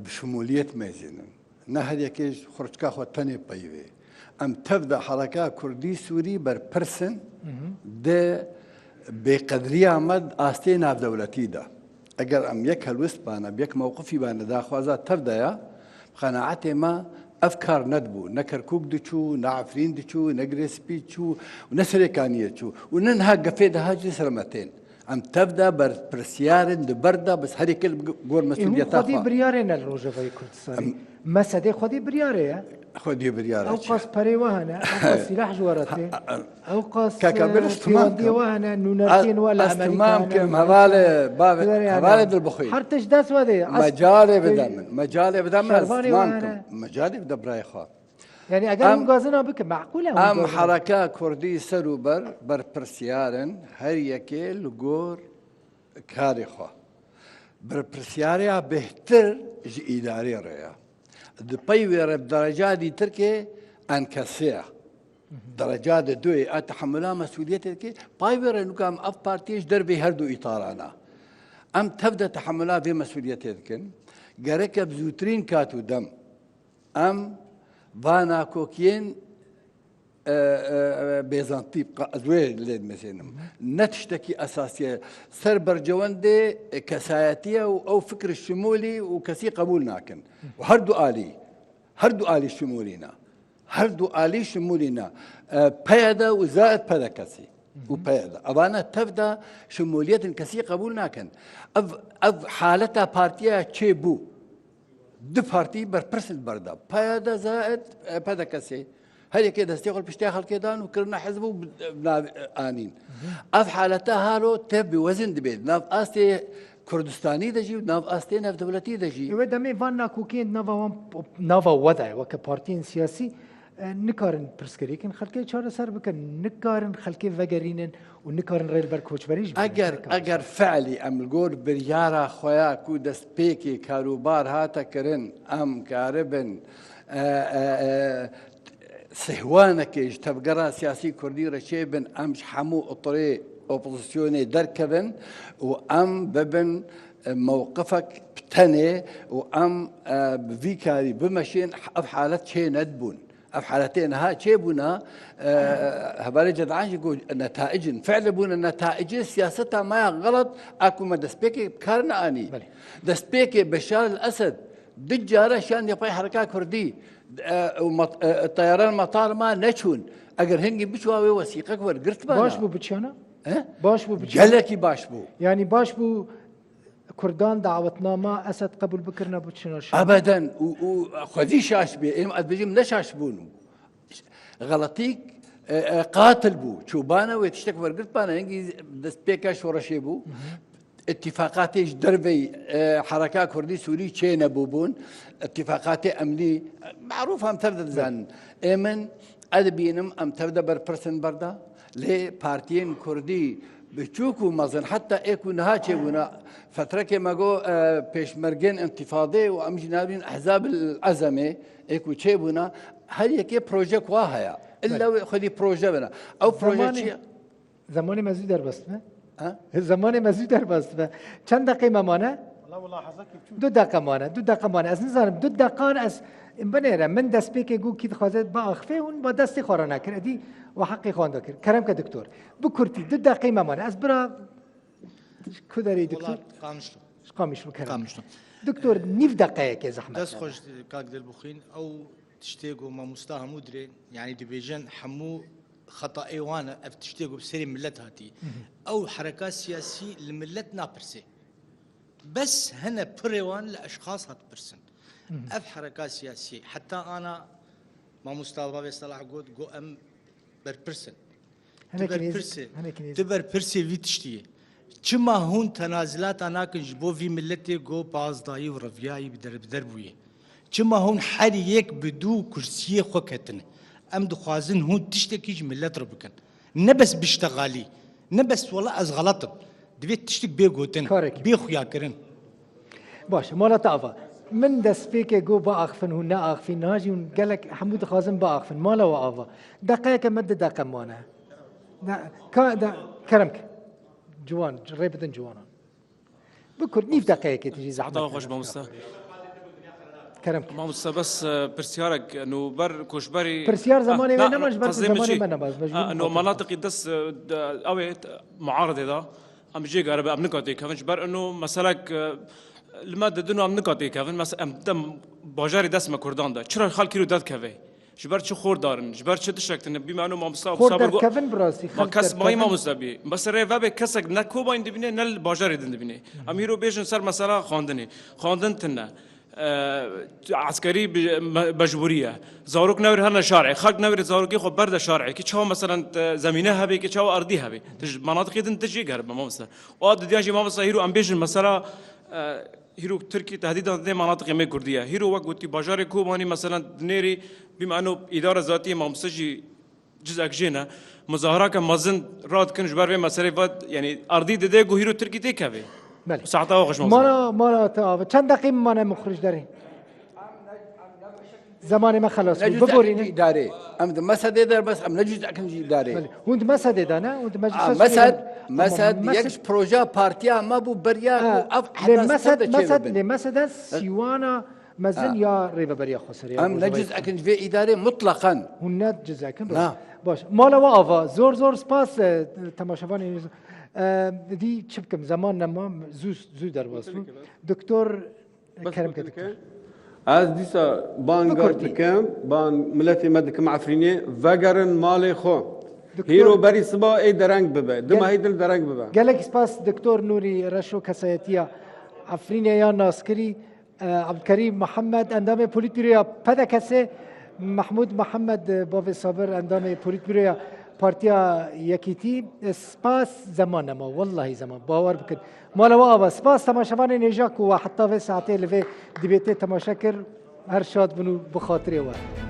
bi şimûliyet mêzînin. Ne her yekê ji xurçika xwe tenê peyivê. Em tev de hereka Kurdî Sûrî berpirs in Hı hı. di bêqedriya me di astê navdewletî de. Eger em yek helwist bane, bi yek mewqifî bane, daxwaza tev de ya, bi qenaetê me ev kar nedibû. Ne Kerkûk diçû, ne Efrîn diçû, ne Girê Spî diçû û ne Serêkaniyê diçû. Û ne niha gefê diha jî ser me tên. Em tev de berpirsiyar in, di ber de, bes herî kil bi gor Ê, hûn mesûliyeta xwedî xwe. Biryarê ne li Rojavayê Kurdistanê. Em Me sedê xwedî biryarê ye. Xwedî biryarê Ew çi? Qas perê we hene, ew qas sîlah ji we re tê. Ew qas, Kaka, e, ben ez tamam pêwendiyê kim. we hene, nûnertiyên we li Ez Amerîka tamam hene, kim, Ewropa. Hevalê, bavê, Her tişt dest we de ye. Ez Mecalê bide min, mecalê bide min, ez Şervanê we tamam hene. kim. Mecalê bide birayê xwe. Yani eger Em, hûn gazina bikin, meqûl e hûn em gazina bikin. Hereka Kurdî ser û ber, berpirsiyar in, her yekê li gor karê xwe. Berpirsiyariya bêhtir ji îdarê re ye. Di pey wê re bi dereca dîtir ke enkesê ye. Dereca de duyê a tehemula mesûliyetê dike, pay wê re nuka em ev partiyê ji dervê her du îtaran e. Em tev de tehemula vê mesûliyetê dikin. Gerek e bi zûtirîn kat û dem em va nakokiyên, e, e, e, Bêzantî, qa-, ez wê lê dimezênim. Ne tiştekî esasî ye. Ser bercewendê, e, kesayetî ye û ew fikr şimûlî û kesî qebûl nakin. Û her du alî, her du alî şimûlî ne. Her du alî şimûlî ne. E, P Y D û zaid P D K S û P Y D. Evana tev de şimûliyetin kesî qebûl nakin. Ev, ev haleta partiya çêbû. Du partî berpirs li ber de. P Y D zaid, e, P D K S. Her yekê destê xwe li piştê xelkê dan û kirine hizb û bi, bi nav, e, anîn. Ev haleta halo tev bi wezin dibe. Nav astê Kurdistanî de jî û nav astê navdewletî de jî. Wê demê van nakokiyên nava wan, nava we de ye, weke partiyên siyasî, e, nikarin pirsgirêkên xelkê çareser bikin, nikarin xelkê vegerînin û nikarin rê li ber koçberî jî bigrin. Eger, Nikarin. eger fe'lî em li gor biryara xwe ya ku destpêkê karûbar hate kirin, em karibin, e, e, e, sihwanekê ji tevgera siyasî kurdî re çêbin, em ji hemû otirê opozisyonê derkevin û em bibin, e, mewqifek bi tenê û em, e, bi vî karî bimeşên, ev halet çê nedibûn. Ev haletê niha çêbûna, e, hevalê Cedan jî got, netaicin. Fi'le bûne netaicê siyaseta me ya xelet, a ku me destpêkê bi kar neanî. Belê. Destpêkê Beşar el Esed du cara şandiye pey hereka kurdî, e, û mat-, e, teyaran matar ma neçûn. Eger hingî biçûwa wê wesîqek wergirtbana. Baş bû biçiyana? He? Baş bû biçiyana? Gelekî baş bû. Yanî baş bû Kurdan dawetnama Esed qebûl bikirine biçine şaş. Ebeden. Û, û xwedî şaş bê. Êm ez bêjim ne şaş bûn. Xeletîk, e, e, qatil bû. Çûbane wê tiştek wergirtbane. Hingî destpêka şoreşê bû. Hı hı. Îtîfaqatê ji derveyî, e, hereka Kurdî Sûrî çê nebûbûn. Îtîfaqatê emnî, e, marûf em tev de dizanin. Ê min, ez dibînim em tev de berpirs in berda. Lê partiyên Kurdî biçûk û mezin, heta ê ku niha çêbûna, fetrekê me got, e, pêşmergên întîfadê û em jî nabînin ehzab el ezemê, ê ku çêbûna, her yekê projek wa heye. Îlla Belê. wê xwedî proje bine. Ew proje Zemanê çi ye? Zemanê me zû derbas dibe. Ha? Zemanê me zû derbas dibe. Çend deqê me mane? Wala, wala, hezekî çû. Du deqe mane, du deqe mane. Ez nizanim, du deqan ez binêre. Min destpêkê got kî dixwaze biaxife, hûn ba destê xwe re nekir. Edî we heqê xwe da kir. Kerem ke doktor. Bi kurtî, du deqê me mane. Ez bira ku derê doktor? Wala, Qamişlo. Qamişlo, kerem. Qamişlo. Doktor, nîv deqeyekê zehmet Dest bide. xweş, kak Dilbixwîn. Ew Tiştê ku mamosta hemû dirê, yanî dibêjin hemû xetayê wan e, ev tiştê ku bi serê milet hatî. Hı hı. Ew hereka siyasî li milet napirsê. Bes hene pirê wan li eşxas hat pirsin. Hı hı. Ev hereka siyasî, heta ana mamosta Bavê Selah got, got em berpirs in. Tu Hinekî nêzik, berpirsê, hinekî nêzik. tu berpirsê vî tiştî yî. Çima hûn tenazilata nakin ji bo vî miletê ku pazdayî û reviyayî bi der bi der bûye? Çima hûn her yek bi dû kursiyê xwe ketine? Em dixwazin hûn tiştekî ji milet re bikin. Ne bes biştexalî, ne bes wela ez xelet im. Divê tiştik bê gotin, Karekî. bê xuyakirin. Baş, mala te ava. Min destpêkê got biaxifin, hûn neaxifîn. Niha jî hûn gelek hemû dixwazin biaxifin. Mala we ava. Deqeyeke me du deqe mane. De, ka, de, kerem ke. Ciwan, rê bidin ciwanan. Bi kurt, nîv deqeyekê tu jî zehmet Heta xweş, mamoste. Kerem ke. Mamoste, bes, e, pirsiyarek, no ber koçberî Pirsiyar Ah, zemanê na, wê nema, ji ber ku qezê min zemanê çi? me nema, ez mecbûr Ah, no, muxatab manatiqî des, e, de, ew ê, t-, muaridê de, em jê geribe, em nika têkevin, ji ber ino meselek, e, li me didin û em nika têkevin, mes-, em dem bajarê dest me Kurdan de. Çira xelk îro derdikeve? Ji ber çi xor darin? Ji ber çi tiştek tune? Bî me eno mamosta Xor Abdulsaber got, derkevin bi rastî, ma xelk kes mayî derkevin. mamosta bî. Mesela rê vebe kesek ne Kobayî dibîne, ne li bajarê din dibîne. Em hîro bêjin ser mesela xwendinê. Xwendin tune. E, eskerî bi-, me-, mecbûrî ye. Zarok newêr herne şarê. Xelk newêr zarokê xwe berde şarê. Ki çawa mesela, e, zemîne hebe, ki çawa erdî hebe. Tu ji manatiqê din tu jê geribe mamosta. O didiyan jî mamosta hîro em bêjin mesela, e, Hîro Tirkî tehdîdan didê manatiqê me Kurdî ye. Hîro wek gotî bajarê Kobanî, meselen, dinêrî bî me eno îdara zatî ye, mamoste jî cizek jê ne. Muzaharake mezin radikin ji ber vê meselê ve, yanî erdî dide ku hîro Tirkî têkeve. Belê. Saeta we xweş mamoste. Mala, mala te ava. Çend deqî min mane min xiric derê? Zemanê me xelas bû. Necûz Biborîne. Îdarê. Em di mesedê de bes, em necûz ekin jî îdarê. Belê. Hûn di mesedê de ne? Hûn di meclisa Aa, Sûriyê mesed, de. Tamam, mesed, mesed. Yek ji projeya partiya me bû beriya ku Ha, ev lê hehdas mesed, ser de mesed, çêbibin. Lê mesede sîwana mezin Ha. ya Rêveberiya Xweser ya Em Rojavayê necûz Kurd. ekin ji vê îdarê mutleqan. Hûn necûz ekin, Na. rast. Baş. Mala we ava. Zor zor spas, e, temaşevanê. E, dî çi bikim? Zeman nema, zû, zû derbas bû. Doktor Bes Kerem gotinê Kedik. ke. Ez dîsa banga dikim, ban miletê me dikim Efrînê, vegerin malê xwe. Hîro berî siba ê dereng bibe. Dima hî dil dereng bibe. Gelek spas Doktor Nûrî Reşo, kesayetiya Efrînê ya naskirî, e, Abdulkerîm Mihemed, endamê Polîtbîroya P D K S'ê, Mehmûd Mihemed, e, Bavê Sabir, endamê Polîtbîroya Partiya Yekîtî. E, spas, zeman nema, wellahî zeman, bawer bikin. Mala we ava. Spas temaşevanên hêja ku we heta vê saetê li vê dîbêtê temaşe kir. Her şad bin û bi xatirê we.